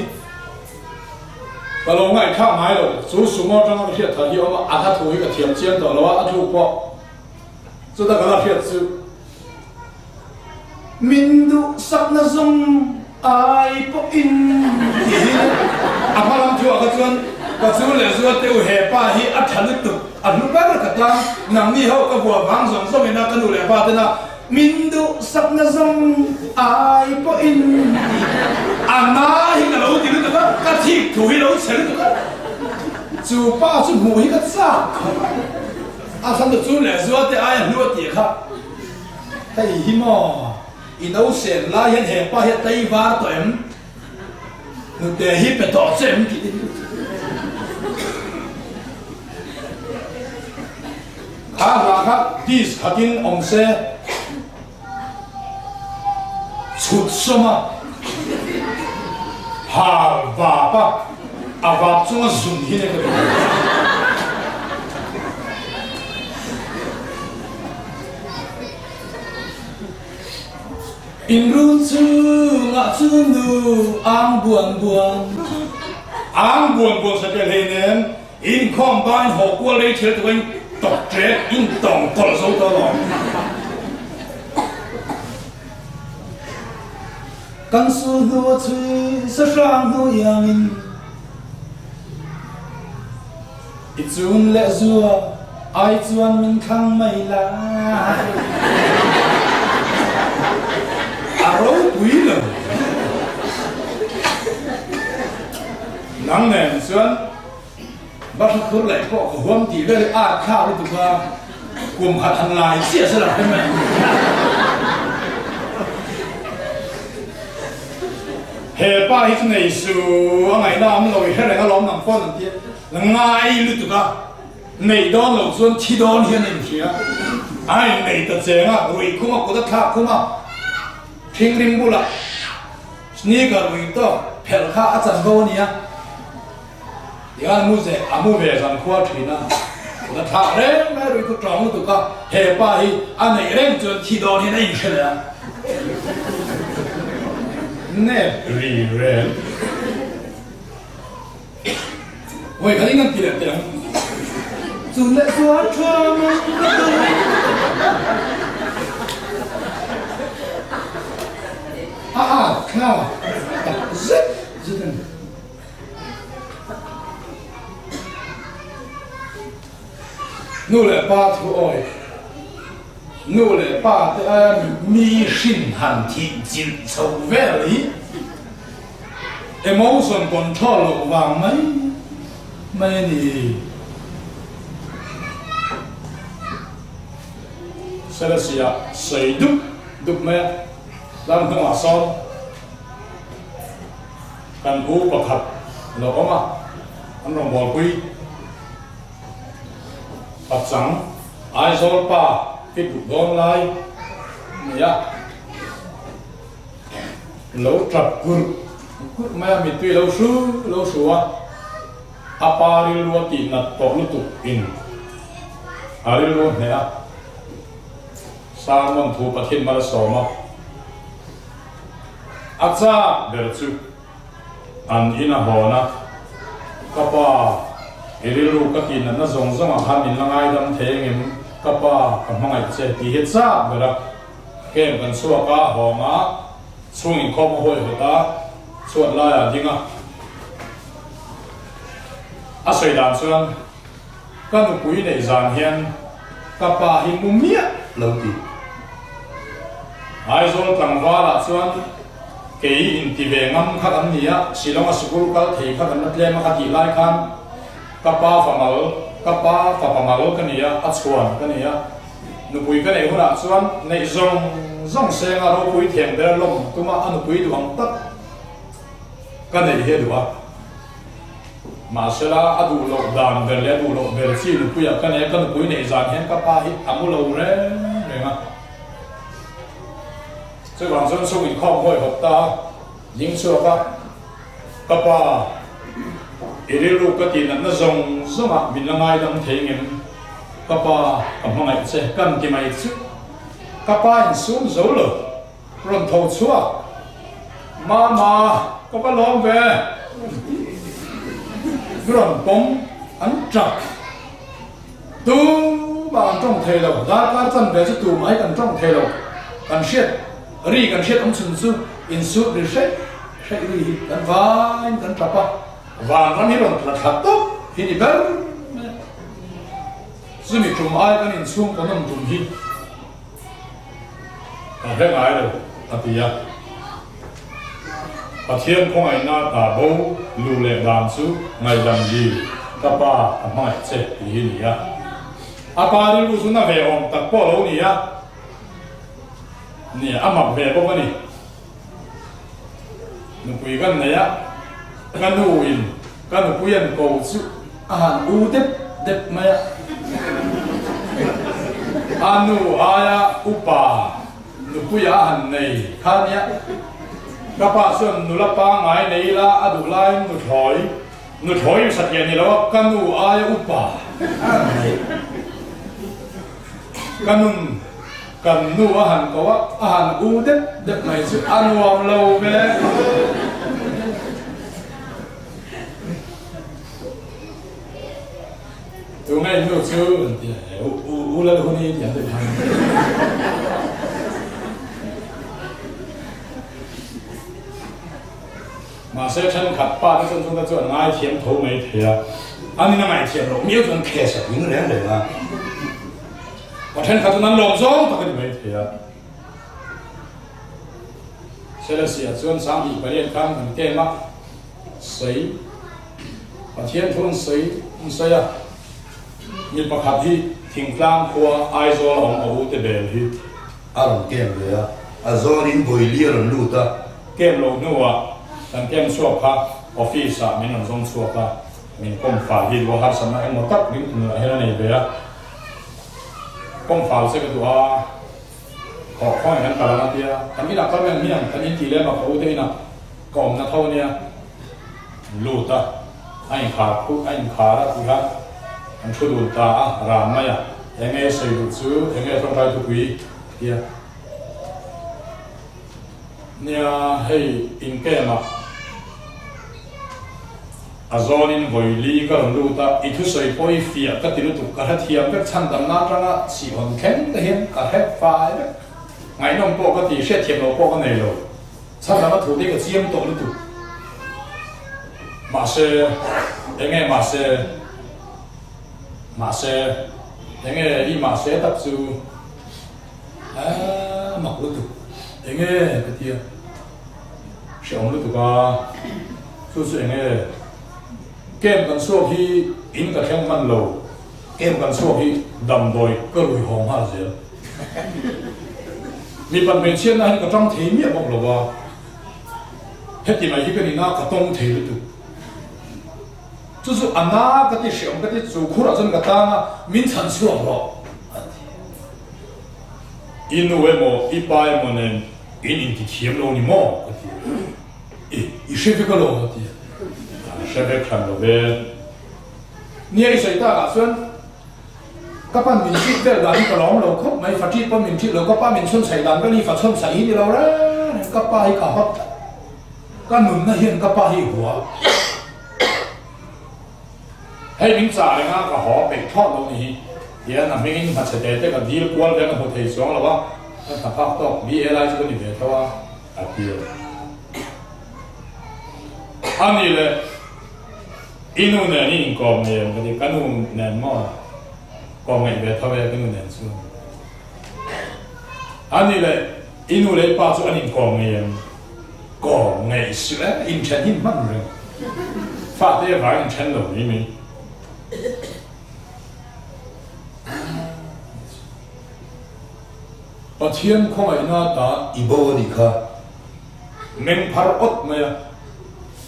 ka lo ngaihthlak ngai lo. Chu sumo atanga ka hriat thar hi a awm a, a hla thu hi ka thiam chiang tawh lo a, a tluk pawh chutah ka la hriat chu. Min duhsakna zawng ai pawhin tih hi a hma lam thu ah kha chuan ka chu leh zual teh u he pa hi a tha lutuk a hlu ber ka tang nangni ho ka bua vang zawng zawng ina ka nu leh pa tena min duhsakna zawng ai pawhin tih a na hi ka lo ti lutuk a ka thik thu hi lo chhe lutuk a chu pa chu hmuh hi ka chak khawp a a thlan chu leh zual teh ai a hlu a tih kha. Hei hi maw i no sen lai hian he pa hi a tei var tawh em? Hnute hi pe tawh che em tih te hi Kha hla kha disc khatin awm se chhut sawm a hal vap a a vap chunga zun hi nia ka duh. In run chungah chu nu ang buan buan. Ang buan buan satel hei nen inkhawm bain haw kual rei thil tukin tawk ṭek in tawng kawlh zo ta lo. Kan sul hnu a chhui sahrang hnu iangin I chun leh zua ai chuan min thlang mai la. A ropui lo. Nang nen chuan Bahra khur leh pawh ka huam tih vel hi art thlak lutuk a, kum khat han lai chiah se la hre mai ang. He pa hi chu nei su a ngaihna awm lo i hre reng alawm nang pawn an ti a. Ngai lutuk a, neih dawn loh chuan thi dawn hian a inhria. A innei ta cheng a, ruih khum a, kut a thlak khum a, thingrim bulah sneaker ruih tawk. phelh kha a chanvo a nia. Tikhan mu ze a mu ve zan khua thin a, kut a thlak reng mai rui khu tawng lutuk a, he pa hi a neih reng chuan thi dawn hian a inhre leh a. Nep ri rel. Vawi khat in kan ti leh teh ang. Chun leh chuan tha mang ka tum. A at thlak tak zet zet a ni. Nu leh pa thu awi, nu leh pa te aia mi hrin han thih chilh chho vel hi emotion control loh vang mai mai a ni. Selesih ah sawi dup dup mai a, tlang hnungah sawn. Kan u pakhat a lo awm a, an rawngbawlpui Pachang Aizawl pa hi duh dawn lai a ni a, lo tap kurh kurh mai a, mittui lo hru lo hru a, a pa rilru a tih nat tawh lutuk in a rilru a hneh a, Sermon thu Pathian mal a sawm a. A chak ber chu an in a hawn a, Ka pa, i rilru ka tih natna zawng zawngah khan min la ngaidam thei engem? Ka pa, ka hmangaih che tih hi chak ber a. Camp kan chhuak a, hawng a, chhung inkhawm a huaihawt a, chhuat laiah a ding a. A sawi dan chuan ka nupui neih zan hian ka pa hi mu miah lo ti. Aizawl tlangvalah chuan kei inti ve ngam kha kan ni a, Shillong-a sikul kal thei kha kan la tlem a ka tih lai khan ka pa famal, ka pa fapa mal ka ni a, a chhuan ka ni a. Nupui ka neih hunah chuan neih zawng zawng senga ropui thiam ber lawm tuma a nupui duh ang tak ka neih hi a duh a. Mahsela, a duh loh dan ber leh a duh loh ber chi nupuiah ka nei a, ka nupui neih zan hian ka pa hi a mu lo reng reng a. Chuvang chuan chhung inkhawm hawihhawp ta a, ding chhuak a, Ka pa, i rilru ka tih natna zawng zawngah min la ngaidam thei ngem? Ka pa, ka hmangaih che, kan ti mai chu. Ka pa insum zo lo. Rawn tho chhuak. Mama, ka va lawm ve. Rawn pawm an tap. Tumah an tawng thei lo. Darkar chan ve chu tumah hi kan tawng thei lo. Kan hriat ri kan hriat awm chhun chu insut ri hreih hreih ri hi kan vain kan tap a. Vanram hi rawn tla thla tawp hi ni ber mai a. Chumi tum ai kan inchhung kawn awm tum hi. Ka hre ngai lo, a ti a. Pathian khawngaihna ta bo luh leh dan chu ngaihdam dil, ka pa ka hmangaih che tih hi ni a. A pa rilru chu na ve awm tak pawh lo ni a, ni a mak ve bawk a ni. Nupui kan nei a, ka nu in ka nupui an ko chu a han u dep dep mai a. A nu aia upa nupui a han nei kha nia. Ka pa chuan nula pangngai nei ila a duh laiin nuthlawi, nuthlawi satliah ni lo a, ka nu aia upa a han nei. Ka nun kan nu a han ko a, a han u dep dep mai chu a nuam lo ve. Tunge in nu chu an ti a, u lal hun hi ti an ti khan. Mahse thenkhat pa te chuan chungte chu an ngaithiam tho mai thei a, an in a ngaihthiam loh miau chuan case a tling reng reng a, pa thenkhat chuan an lawm zawng tak a ni mai thei a. Selesih ah chuan 28 khan an kem a, sawi Pathian thu an sawi an sawi a, mi pakhat hi thingtlang khua Aizawl a awm a u te bel hi. A rawn kem ve a, a zawnin Bawili a rawn lut a. Kem loh hnuah kan kem chhuak kha office ah min rawn zawng chhuak a, min kawm fal hi duh a, harsatna engmaw tak min tunah hian a nei ve a, kawm fal che ka duh a, thawh khawngaih kan kal ang a tia, kan inah kal reng hian kan intih lem a, ka u te inah ka awmna tho nia. Lut a, a inkhar khuh, a inkhar a tih kha an thu dun ta a, ran mai a, enge sawi duh chu, enge tawngtai thupui tia. Nia, hei in camp ah a zawnin vawi li ka rawn lut a, i thusawi pawh i fiah ka ti lutuk, ka hrethiam vek, chhandamna atanga chihhawn thleng te hian ka hre fai vek, ngaihnawm pawh ka ti, hriatthiam loh pawh ka nei lo. Chhandam a thu te ka chiang tawh lutuk. Mahse, enge mahse, mahse, enge i mahse tak chu a mak lutuk. Enge ka tia hrehawm lutuk a, chu chu enge camp kan chhuak hi in ka thleng hman lo, camp kan chhuak hi damdawi ka rui hawng nghal zel. Mipat hmeichhiatna hi ka tang thei miah bawk lo a, heti mai hi ka nihna ka tawng thei lutuk. Chu chu a na ka ti hreawm ka ti chu khurah chuan ka tang a, min chhan chhuak rawh a ti. I nu emaw i pa emaw nen in intithiam lo ni maw ka ti a, i i hre vek alawm a ti a, hre vek hran lo ve. Nia i sawi takah chuan. Ka pan min ṭih vel dan hi ka lawm lo khawp mai, fa ṭih pawn min ṭih lo, ka pa min chhawn chhaih dan vel hi fa chhawn chhaih hi ni lo reng reng, ka pa hi ka hawt tlat, ka nunna hian ka pa hi hua. Hei min chah reng a, ka haw peih thlawt lo ni hi, tihian a hmingin hmachhe te te ka dil kual vel ka hmu thei chuang lo a, ka hna phak tawk BA lai chu ka ni ve tho a, a ti a. A ni le. I nu nen i inkawm ngei em ka ti, ka nu nen maw kawm ngaih ve tho e ka nu nen chu. A ni leh i nu leh i pa chu an inkawm ngei em? Kawm ngaih suh e, inthen hi hman reng. Fate avang inthen lo mai mai. Pathian khawngaihna ta i bo a nih kha. Meng phar awt mai a,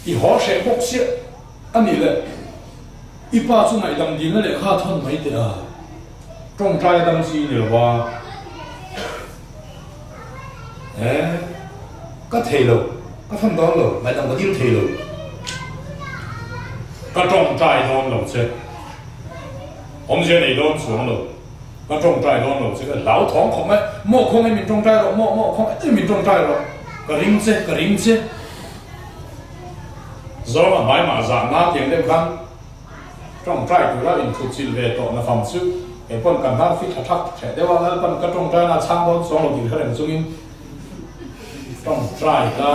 i haw hreh bawk chiah a nih le, i pa chu ngaihdam dilna lehkha a thawn mai teh a, tawngtai a dam chi ni lo va, e, ka thei lo, ka thawn dawn lo, ngaihdam ka dil thei lo. Ka tawngtai dawn lo che, awmzia nei dawn chuang lo. Ka tawngtai dawn lo che ka hlau thawng khawp mai, maw khawngaih min tawngtai rawh, maw maw khawngaih min tawngtai rawh, ka ring che, ka ring che. Zawng a hmai mah zah na tiang deuh khan tawngtai tura inthut chilh ve tawh na fam chu kei pawn ka hnar fit tha thak hreh deuh a, Lalpan ka tawngtai na chhang dawn chuang lo tih hre reng chungin tawngtai ta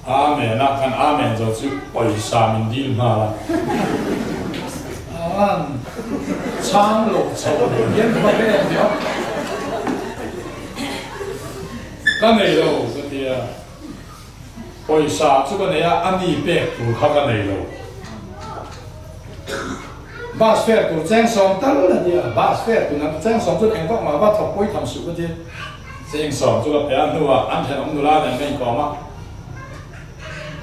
Amen a kan Amen zo chu pawisa min dil nghal a. An chhang lo chho hian ka va em tih a. Ka nei lo ka ti a. Pawisa chu ka nei a, a ni pek tur kha ka nei lo. Bus fare tur cheng sawm tal a ti a, bus fare tur nan cheng sawm chuan engvak mah va thawk pawi tham suh ka ti a. Cheng sawm chu ka pe a, hnuah an thenawm nula nen ka inkawm a,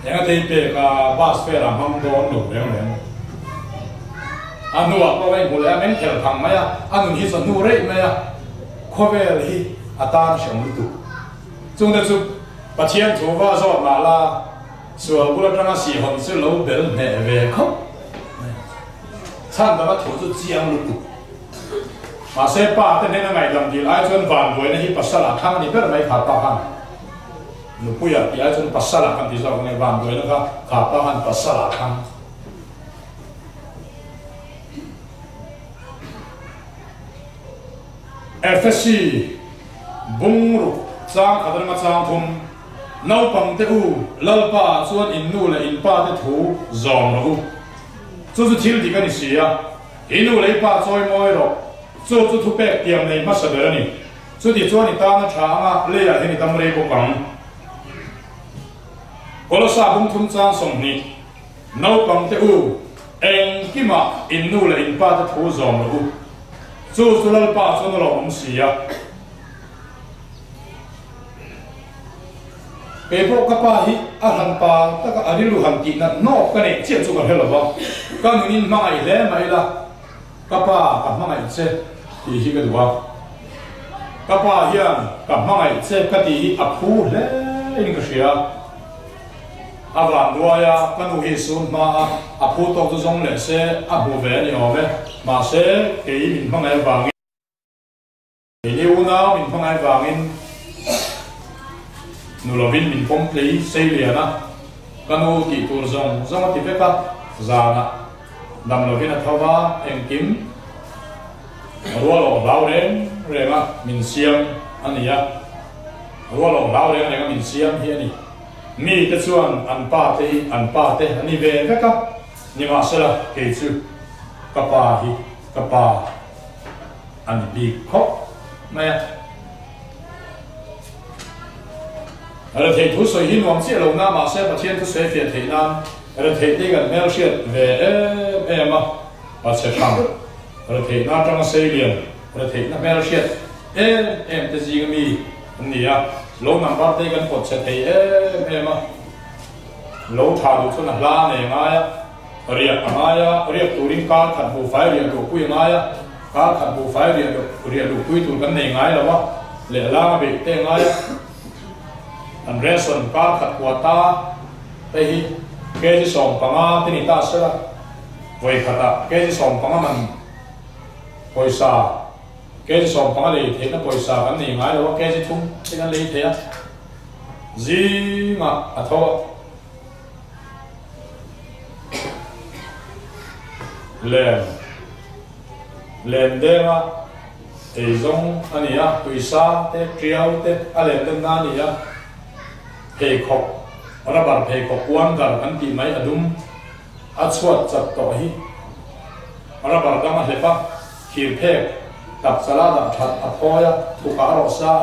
eng a tei pek a, bus fare a hmang dawn lo reng reng. A hnuah pawh ka inhmu leh a, meng thelh phang mai a, a nun hi chawhnu reih mai a, khawvel hi a tan hreawm lutuk. Chungte chu Pathian thu va zawt mah la, sual bul atanga sihhawn chu lo bel hneh ve khawp mai. Chhandama thu chu chiang lutuk. Mahse pa te hnena ngaihdam dil ai chuan vanbuaina hi pasal ah thlang a ni ber mai kha pa khan nupui ah tih ai chuan pasal ah kan ti zawk ange vanbuaina kha kha pa khan pasal ah thlang. Efesi bungruk chang khat atanga chang thum naupang te u Lalpa ah chuan in nu leh in pa te thu zawm rawh u chu chu thil dik a ni si a. I nu leh i pa chawi mawi rawh. Chu chu thupek tiam nei hmasa ber a ni. Chuti chuan i tan a tha ang a, leiah hian i dam rei bawk ang. Kolosa bungthum chang 20, Naupang te u, engkimah in nu leh in pa te thu zawm rawh u. Chu chu Lalpa chuan a lawmawm si a. Kei pawh ka pa hi a han pa taka a rilru han tih nat hnawk ka neih chiah chu ka hre lo va, ka nunin hmangaih hle mai la, ka pa ka hmangaih che tih hi ka duh a, ka pa hian ka hmangaih che ka tih hi a phu hle in ka hria. A vanduai a, ka nu hi sun hma a, a phu tawk chu zawng leh se a hmu ve a ni awm e. Mahse, kei min hmangaih avangin. Keini unau min hmangaih vangin nu lovin min pawm tlei sei lian a, ka nu tih tur zawng zawng a ti vek a, zanah dam lovin a tho va, engkim rual awh hlau reng reng a min siam a ni a, rual awh hlau reng reng a min siam hi a ni. Mite chuan an pa te hi an pa te a ni ve vek a, nimahsela kei chu ka pa hi ka pa. A ni bik khawp mai a. Retheih thu sawi hi nuam chiah lo na mahse Pathian thu sawi fiah theih nan retheih te kan hmel hriat ve em em a, Pachhe hrang retheihna atanga sei lian retheihna hmel hriat em em te zinga mi an ni a, lo number te kan pawt chhe thei em em a, lo tha duh chuan a hla nei ngai a. Riak a ngai a, riak turin kar khat buhfai riah luhpui a ngai a, kar khat buhfai riah riah luhpui tur kan nei ngai lo a, lehlang a beih te a ngai a, an ration kar khat kua ta te hi kg 15 te ni ta se la, vawi khatah kg 15 man pawisa kg 15 lei theihna pawisa kan nei ngai lo a, kg thum te kan lei thei a, zingah a tho a. Lem lem denga ei zawng a ni a, tuisa te, tiau te a lem den na a ni a, pheikhawk, rubber pheikhawk uan dar kan tih mai a dum a chhuat chat tawh hi rubber dang a hlep a, thir phek tak chala dah that a phawi a, thukah a rawh sa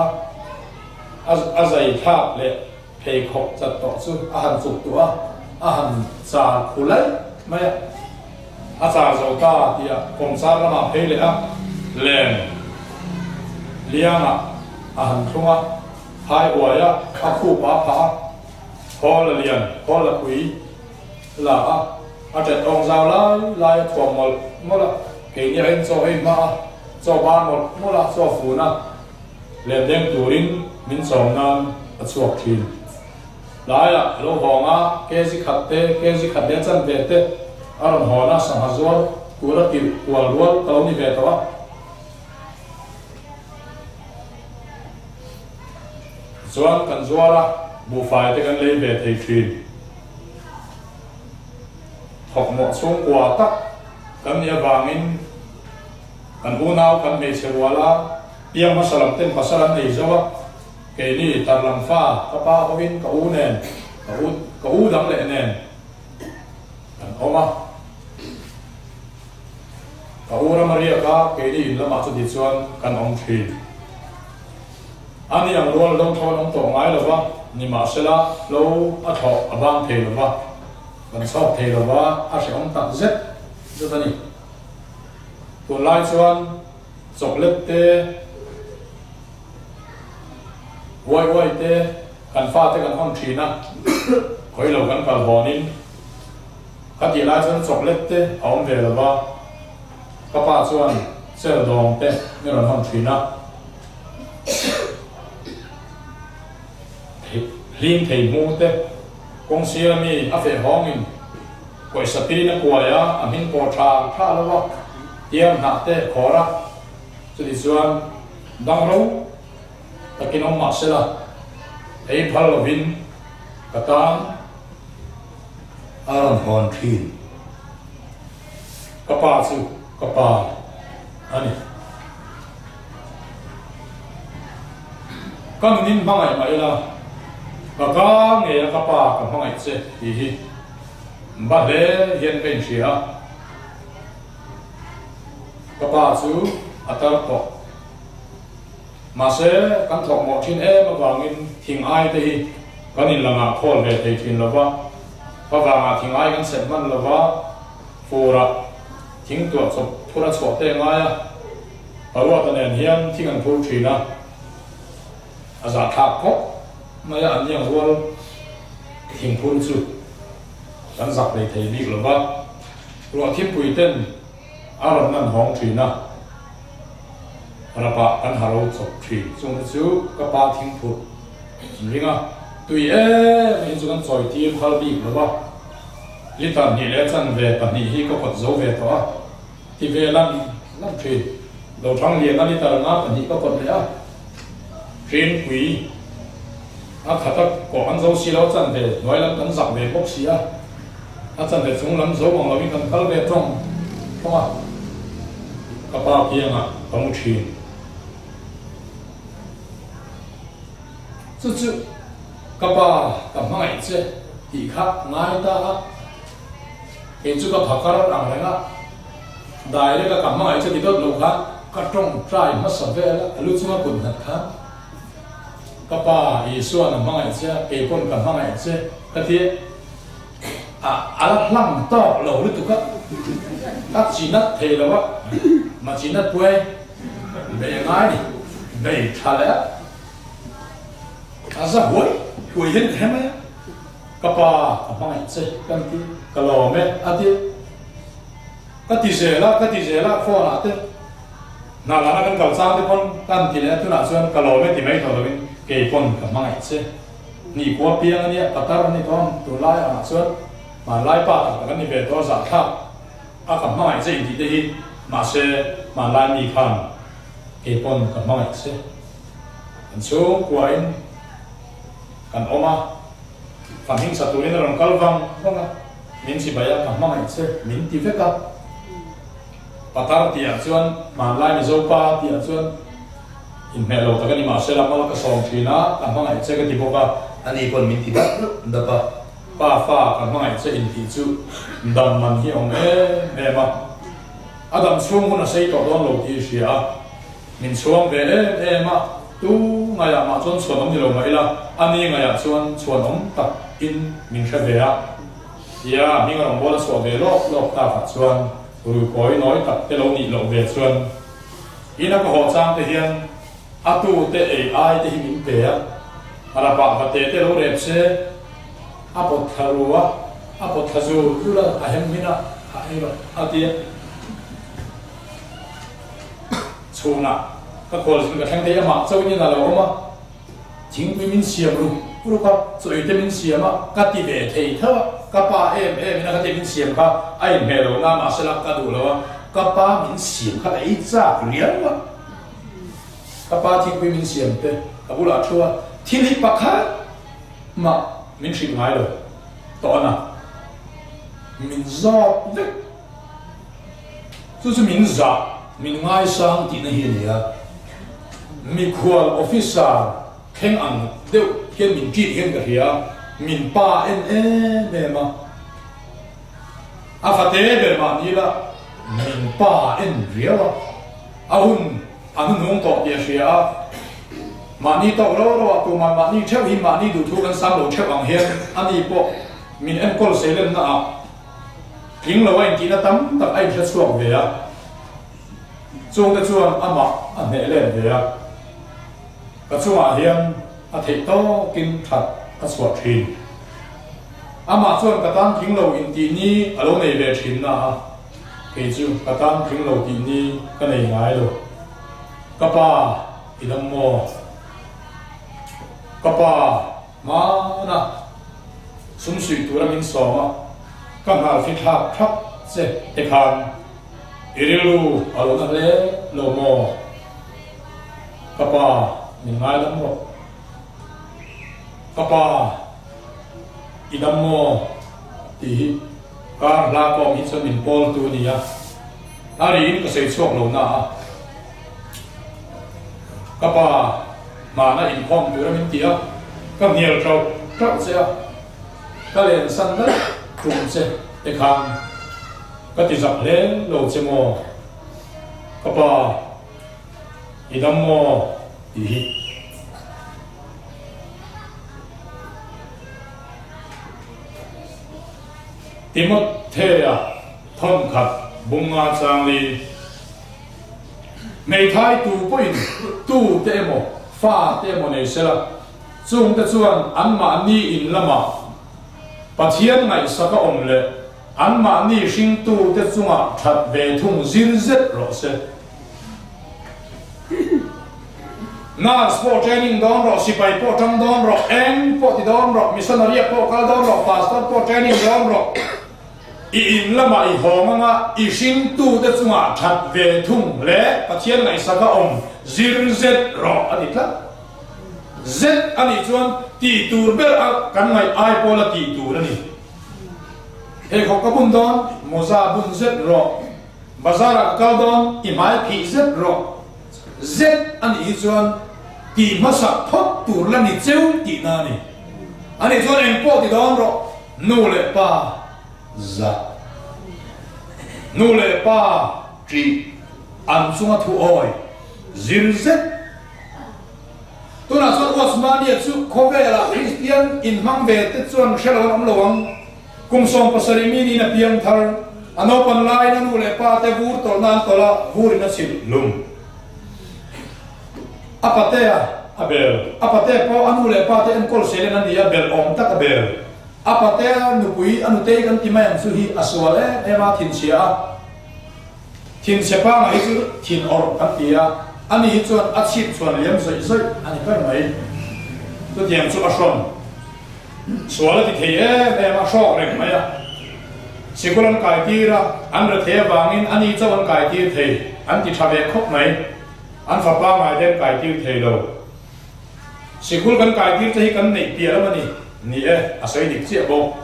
a, a zai thlak leh. Pheikhawk chat tawh chu a han chuk tuah a, a han char khu laih mai a. A char zo ta tih a kawmchar lamah phei leh a, len liangah a han thlung a, phai uai a, a khup a phah a, khawl a lian, khawl a pui la a, a ṭet awng zau lai lai a thuam mawlh mawlh a, keini a in chaw ei hma a, chaw bar mawlh mawlh a, chaw fun a. Lendeng turin min chawm nan a chhuak thin. Tlaiah a lo hawng a, kg khat te, kg khat leh chanve te a rawn hawn a, sangha zuar tura tirh kual rual ka lo ni ve tawh a. Tichuan kan zuar a, buhfai te kan lei ve thei thin. Thawkmawh chhungkua tak kan nih avangin kan unau kan hmeichhe rual a, Piang hmasa lam ten pasal an nei zo a, keini tarlang fa ka pa hovin ka u nen, ka u ka u dang leh nen kan awm a. Ka u ram a riak a, keini in lamah chuti chuan kan awm thin. A ni ang rual lo thawn awm tawh ngai lo va, nimahsela lo a thlawh a bang thei lo va, kan chhawk thei lo va, a hrehawm tak zet zet a ni. Tunlai chuan. Chocolate te, uai uai te kan fate kan hawn thin a, khawi lo kan kal hawnin ka tih lai chuan chocolate te a awm ve lo va, ka pa chuan cell dawng te min rawn hawn thin a, hlim thei hmu te, kawng sira mi a feh hawngin pawisa tin a kuai a, a hming pawh tha tha lo a. Tiang hnah te khawr a, chuti chuan dang ro takin awm mah sela, ei phal lovin ka tan. A rawn hawn thin. Ka pa chu ka pa a ni. Ka nunin hmangaih mah ila, ka ka ngei a ka pa ka hmangaih che tih hi ba hle hian ka inhria a. Ka pa chu a tar tawh. Mahse, kan thawk mawh thin em avangin thing ai te hi kan inlangah khawl ve thei thin lo va, favangah thing ai kan set hman lo va, furah thing tuah chawp phur a chhuah te a ngai a, Paruata nen hian thing an phur thin a, a zahthlak khawp mai a, an niang rual thing phur chu kan zak hlei thei bik lo va. Ruah thipui ten a rawn nan hawng thin a, rapah kan haro chawp thin. Chungte chu ka pa thingphurh an ring a. Tui em hi chu kan chawi tir phal bik lo va, litre hnih leh chanve pahnih hi ka kawt zo ve tawh a, ti ve lam lam thin. Lo thang lian a litre nga pahnih ka kawt leh a, Rinpui a khat a kawh an zo si lo chanve hnuai lam kan zak ve bawk si a, a chanve chung lam zo ang lovin kan kal ve tawng tawng a, ka pa kiangah ka mu thin. Chu chu ka pa ka hmangaih che tih kha ngai ta a, kei chu ka phakar ang reng a, direct a ka hmangaih che ti dawt lo khan ka tawngtai hmasa vel a, a lu chunga kut nghat khan ka pa Isua'n a hmangaih che a, kei pawn ka hmangaih che ka ti a, a la hlang tawk lo lutuk a, ka chinat thei lo a, ma chinat puai bei a ngai ni, bei tha leh a. A za huai huai hian ka hre mai a, ka pa ka hmangaih che ka ti, ka lawm e a ti. Ka ti zel a, ka ti zel a phone ah te hna lana kan kal chang te pawn ka han ti leh a, tunah chuan ka lawm e ti mai tawh lovin kei pawn ka hmangaih che. Nihkua piang a nia, patar a ni tawh a, tunlai angah chuan hmanlai pa tak tak an ni ve tawh a, zahthlak a ka hmangaih che intih te hi mahse hmanlai mi khan kei pawn ka hmangaih che. Kan chhungkuain kan awm a, fa hming sa turin a rawn kal vang vang a, min chibai a, ka hmangaih che min ti vek a. Patar tihah chuan hmanlai Mizo pa tihah chuan inhmeh lo tak a ni mahse lam a ka sawm thin a, ka hmangaih che ka ti bawk a. Ani pawn min ti dap dap a. Pa fa ka hmangaih che intih chu dam man hi a awm em em a, a dam chhung hun a sei tawh dawn lo tih i hria a. Min chhuang ve em em a, tu ngaiah mah chuan chhuan awm ni lo mah ila, a ni ngaiah chuan chhuan awm tak in min hre ve a. Tia hming a rawn bawl a chhuah ve lawk lawk tak ah chuan rui kawi nawi tak te lo nih loh ve chuan in a ka haw chang te hian a tu te ei ai te hi min pe a, rapah va te te lo rep se a pawt thla ru a, a pawt thla zur zur a, a hem hmin a, a ei rawh a ti a. Chhunah ka khualzin ka thleng thei amah chauhin in a lo awm a, thingpui min siam ruk ruk a, chaw te min siam a, ka ti ve thei tho a, ka pa em em in a ka ti min siam kha a inhmeh lo na mahsela ka duh lo a, ka pa min siam kha ka ei chak riau a, ka pa thingpui min siam te ka bulah thu a, thil hi pakhat mah min hrilh ngai lo tawh a na, min zawt vek. Chu chu min zah, min ngaisang tihna hi a ni a. Mikhual officer thleng ang deuh hian min ṭit hian ka hria a, min pa en em em a. A fate ber mahni la min pa en riau a, a hun a hnuhnung tawh tih a hria a. Mahni tawk ro ro ah tumah mahni ṭheuh hi mahni duhthu kan sang lo ṭheuh ang hian ani pawh min enkawl seilenna ah Tling lo a intihna tam tak a inhre chhuak ve a, chungte chuan amah a hneh let ve a, ka chungah hian a theih tawkin that a chhuah thin. Amah chuan ka tan tling lo intih ni a lo nei ve thin na a, kei chu ka tan tling lo tih ni ka nei ngai lo. Ka pa i dam maw? Ka pa. Hmana sum suih tura min sawm a, ka nghal fi thlak thlak che te khan i rilru a lo na hle lo maw? Ka pa min ngaidam rawh. Ka pa i dam maw? Tih hi kar hla kawm hi chuan min pawl tu a ni a, a riin ka sawi chhuak lo na a. Ka pa hmana inkhawm tura min ti a, ka hnial ṭauh ṭauh che a, ka len san daih tum che te khan ka ti zak hle lo che maw? Ka pa i dam maw? Tih hi. Timothea thawnkhat bunga changli. Hmeithai tu pawhin tu te emaw, fa te emaw nei sela, chungte chuan anmahni in lamah Pathian ngaihsak a awm leh anmahni hringtute chungah that ve thung zir zet rawh se. Nurse pawh training dawn rawh, sipai pawh tang dawn rawh, eng pawh ti dawn. dawn rawh, missionary ah pawh kal dawn rawh, pastor pawh training dawn rawh. I in lamah i hawng anga i hringtute chungah that ve thung leh Pathian ngaihsaka awm zir zet rawh a ti tlat. Zet a nih chuan tih tur ber a kan ngaih ai pawla tih tur a ni. Pheikhawk ka bun dawn, mawza bun zet rawh. Bazar ah ka kal dawn, i hmai phih zet rawh. Zet a nih hi chuan tih hmasak phawt tur la ni cheu tihna a ni. A nih chuan engpawh ti dawn rawh, nu leh pa zah. Nu leh pa ṭih an chunga thu awi zir zet. Tunah chuan Osmania chu khawvelah Kristian inhmang ve te chuan hre lo an awm lo ang. Kum 70 mi niin a piang thar. A naupan laiin a nu leh pa te vur tawlhna an tawlh a, vurin a chhilh hlum. A patea a bel. A patea pawh a nu leh pa te enkawl selen a ni a, bel awm tak a bel. A patea nupui a nutei kan ti mai ang chu hi a sual em em a, thinchhia a. Thinchhe panga hi chu thin awrh kan ti a, ani hi chuan a chhip chhuan liam zawih zawih a ni ber mai. Chutiang chu a hrawn sual a ti thei em em a, hrawk reng mai a. Sikul an kai tir a, an re thei avangin ani chauh an kai tir thei, an ti tha ve khawp mai. An fapa ngai te an kai tir thei lo. Sikul kan kai tir te hi kan neih piah lam a ni, ni e, a sawi dik chiah bawk.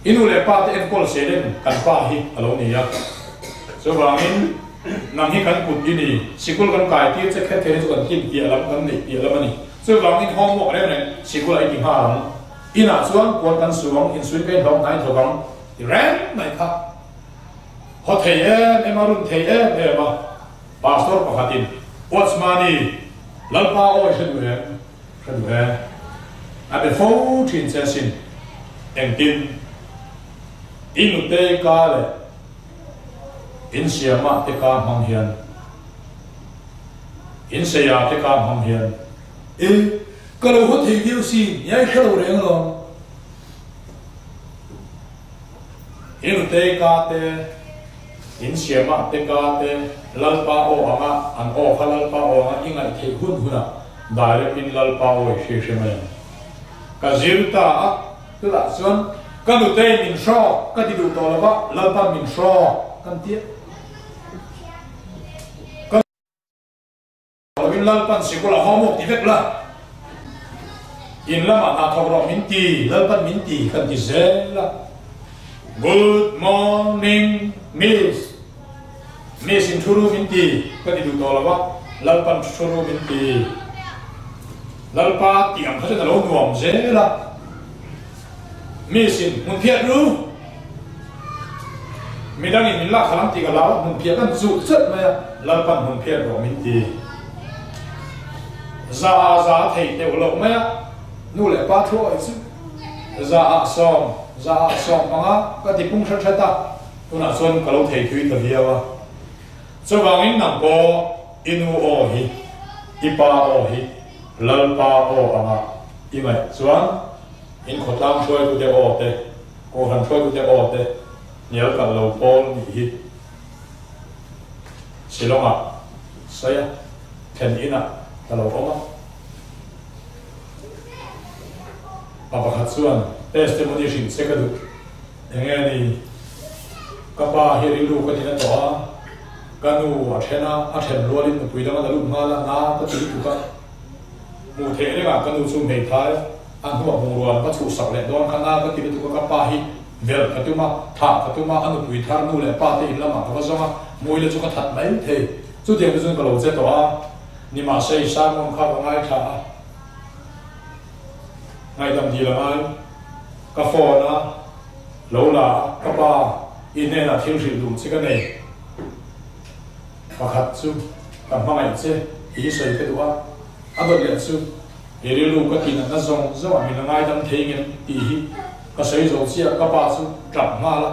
I nu leh pa te enkawl selen kan pa hi a lo ni a, chuvangin nang hi kan kut i ni, sikul kan kai tir che kher kher hi chu kan hlim piah lam, kan neih piah lam a ni. Chuvangin homework reng reng sikul ah i ti nghal ang, inah chuan puan kan su ang, insuin ka inhlawm hnai thawk ang ti reng mai kha haw thei em em a, run thei em em a, Pastor pakhatin Watchman-i Lalpa awi hre duh em? Hre duh e. A be fo thin che asin. Engtin? I nute ka leh in siamah te ka hmang hian, in seia te ka hmang hian. E, ka lo haw thei viau si, nia i hre lo reng alawm. I nute ka te, in siamah te ka te, Lalpa aw anga an aw kha Lalpa aw anga i ngaih theih hun hunah Direct in Lalpa aw i hre hre mai ang. Ka zir ta a, chutah chuan ka nutei min hrawk ka ti duh tawh lova, Lalpa min hrawk kan ti a. Ka lovin Lalpan sikul a homework ti vek la, in lamah hna thawk rawh min ti, Lalpan min ti kan ti zel a. Good morning Miss. Miss in thu ru min ti ka ti duh tawh lo a, Lalpan thu ru min ti. Lalpa tih ang kha chuan a lo nuam zel a. Miss in hmun phiat ru. Midang in min lak khalh ang tih ka hlau a, hmun phiah kan chuh chat mai a, Lalpan hmun phiat rawh min ti. Za ah za a thei teuh loh mai a, nu leh pa thu awih chu za ah sawm, za ah sawm panga ka ti pung hret hret a. Tunah chuan ka lo thei thui ta viau a, chuvangin nang pawh i nu aw hi, i pa aw hi Lalpa aw anga i ngaih chuan in khawtlang hruaitute aw te, kohhran hruaitute aw te hnial kalh lo pawl nih hi Shillong-ah sawi a, thlen inah ka lo awm a. Pa pakhat chuan testimony hrilh che ka duh. Enge ni? Ka pa hi rilru ka tina tawh a, ka nu a then a, a then rualin nupui dang a la lut nghal a, na ka ti lutuk a. Hmuh theih rengah ka nu chu hmeithai a hnuah bungrua ka chhuhsak leh dawn kha na ka ti lutuk a, ka pa hi velh ka tum a, thah ka tum a, a nupui thar nu leh pa te in lamah ka va zawng a, hmui le chu ka that mai thei. Chutiang te chuan ka lo che tawh a, nimahse i sermon kha ka ngaithla a. Ngaihdam dil a ngai. Ka phone a lo la a, ka pa i hnenah thil hrilh duh che ka nei. Pakhat chu ka hmangaih che i sawi ka duh a, a dawt leh chu i rilru ka tih natna zawng zawng ah min la ngaidam thei ngem tih hi ka sawi zo chiah ka pa chu tap nghal a,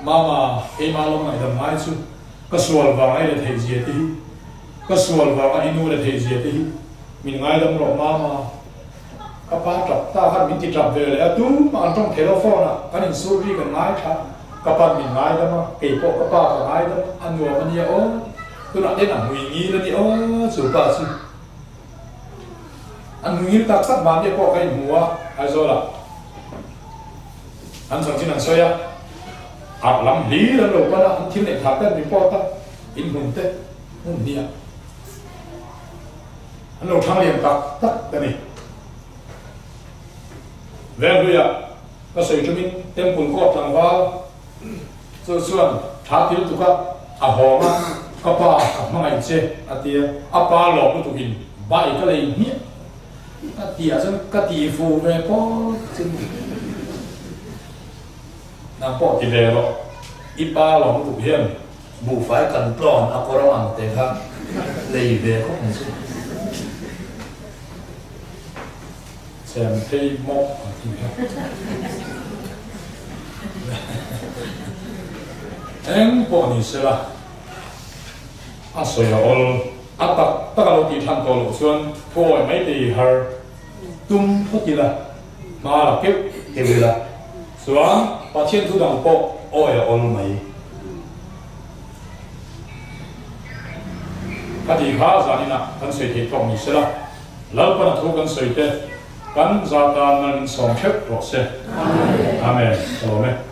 Mama keimah lo ngaihdam ngai chu ka sual vang a i la theih zia te hi, ka sual vang a i nu la theih zia te hi min ngaidam rawh Mama. Ka pa tap ta khan min ti tap ve leh a, tumah an tawng thei lo phone ah kan insur ri kan ngai tha, ka pan min ngaidam a, kei pawh ka pa ka ngaidam a, a nuam a nia aw, tunah ten a hmui ngil a nia aw chu pa chu. An hmuingil tak tak mahni pawh ka inhmu a, Aizawlah an chanchin an sawi a, arh lam hlir an lo pan a, an thil neih thah ten report a, inhmun te hmun hnih ah an lo thang lian tak tak a ni. Venhluiah ka sawi tumin Temple Court tlangval chu chuan tha til tuk a, a hawng a, Ka pa, ka hmangaih che, a ti a, a pa lawm lutukin bike a lei hmiah a ti ah chuan ka ti fu ve pawt chin nang pawh ti ve rawh, i pa lawm lutuk hian. Buhfai kan tlawn a kawr ang te kha lei ve khawp ang chu. Chhem phei mawk ang tih kha. Eng pawh ni sela a sawi a awl a tak tak a lo tih than tawh loh chuan thuawi mai te i har tum phawt ila hma la keuh keuh ila chuan Pathian thu dang pawh awi a awl mai. Ka tih kha zaninah kan sawi thei tawk ni sela. Lalpan a thu kan sawi te kan za tan mal min sawm theuh rawh se. Amen. Ka lawm e.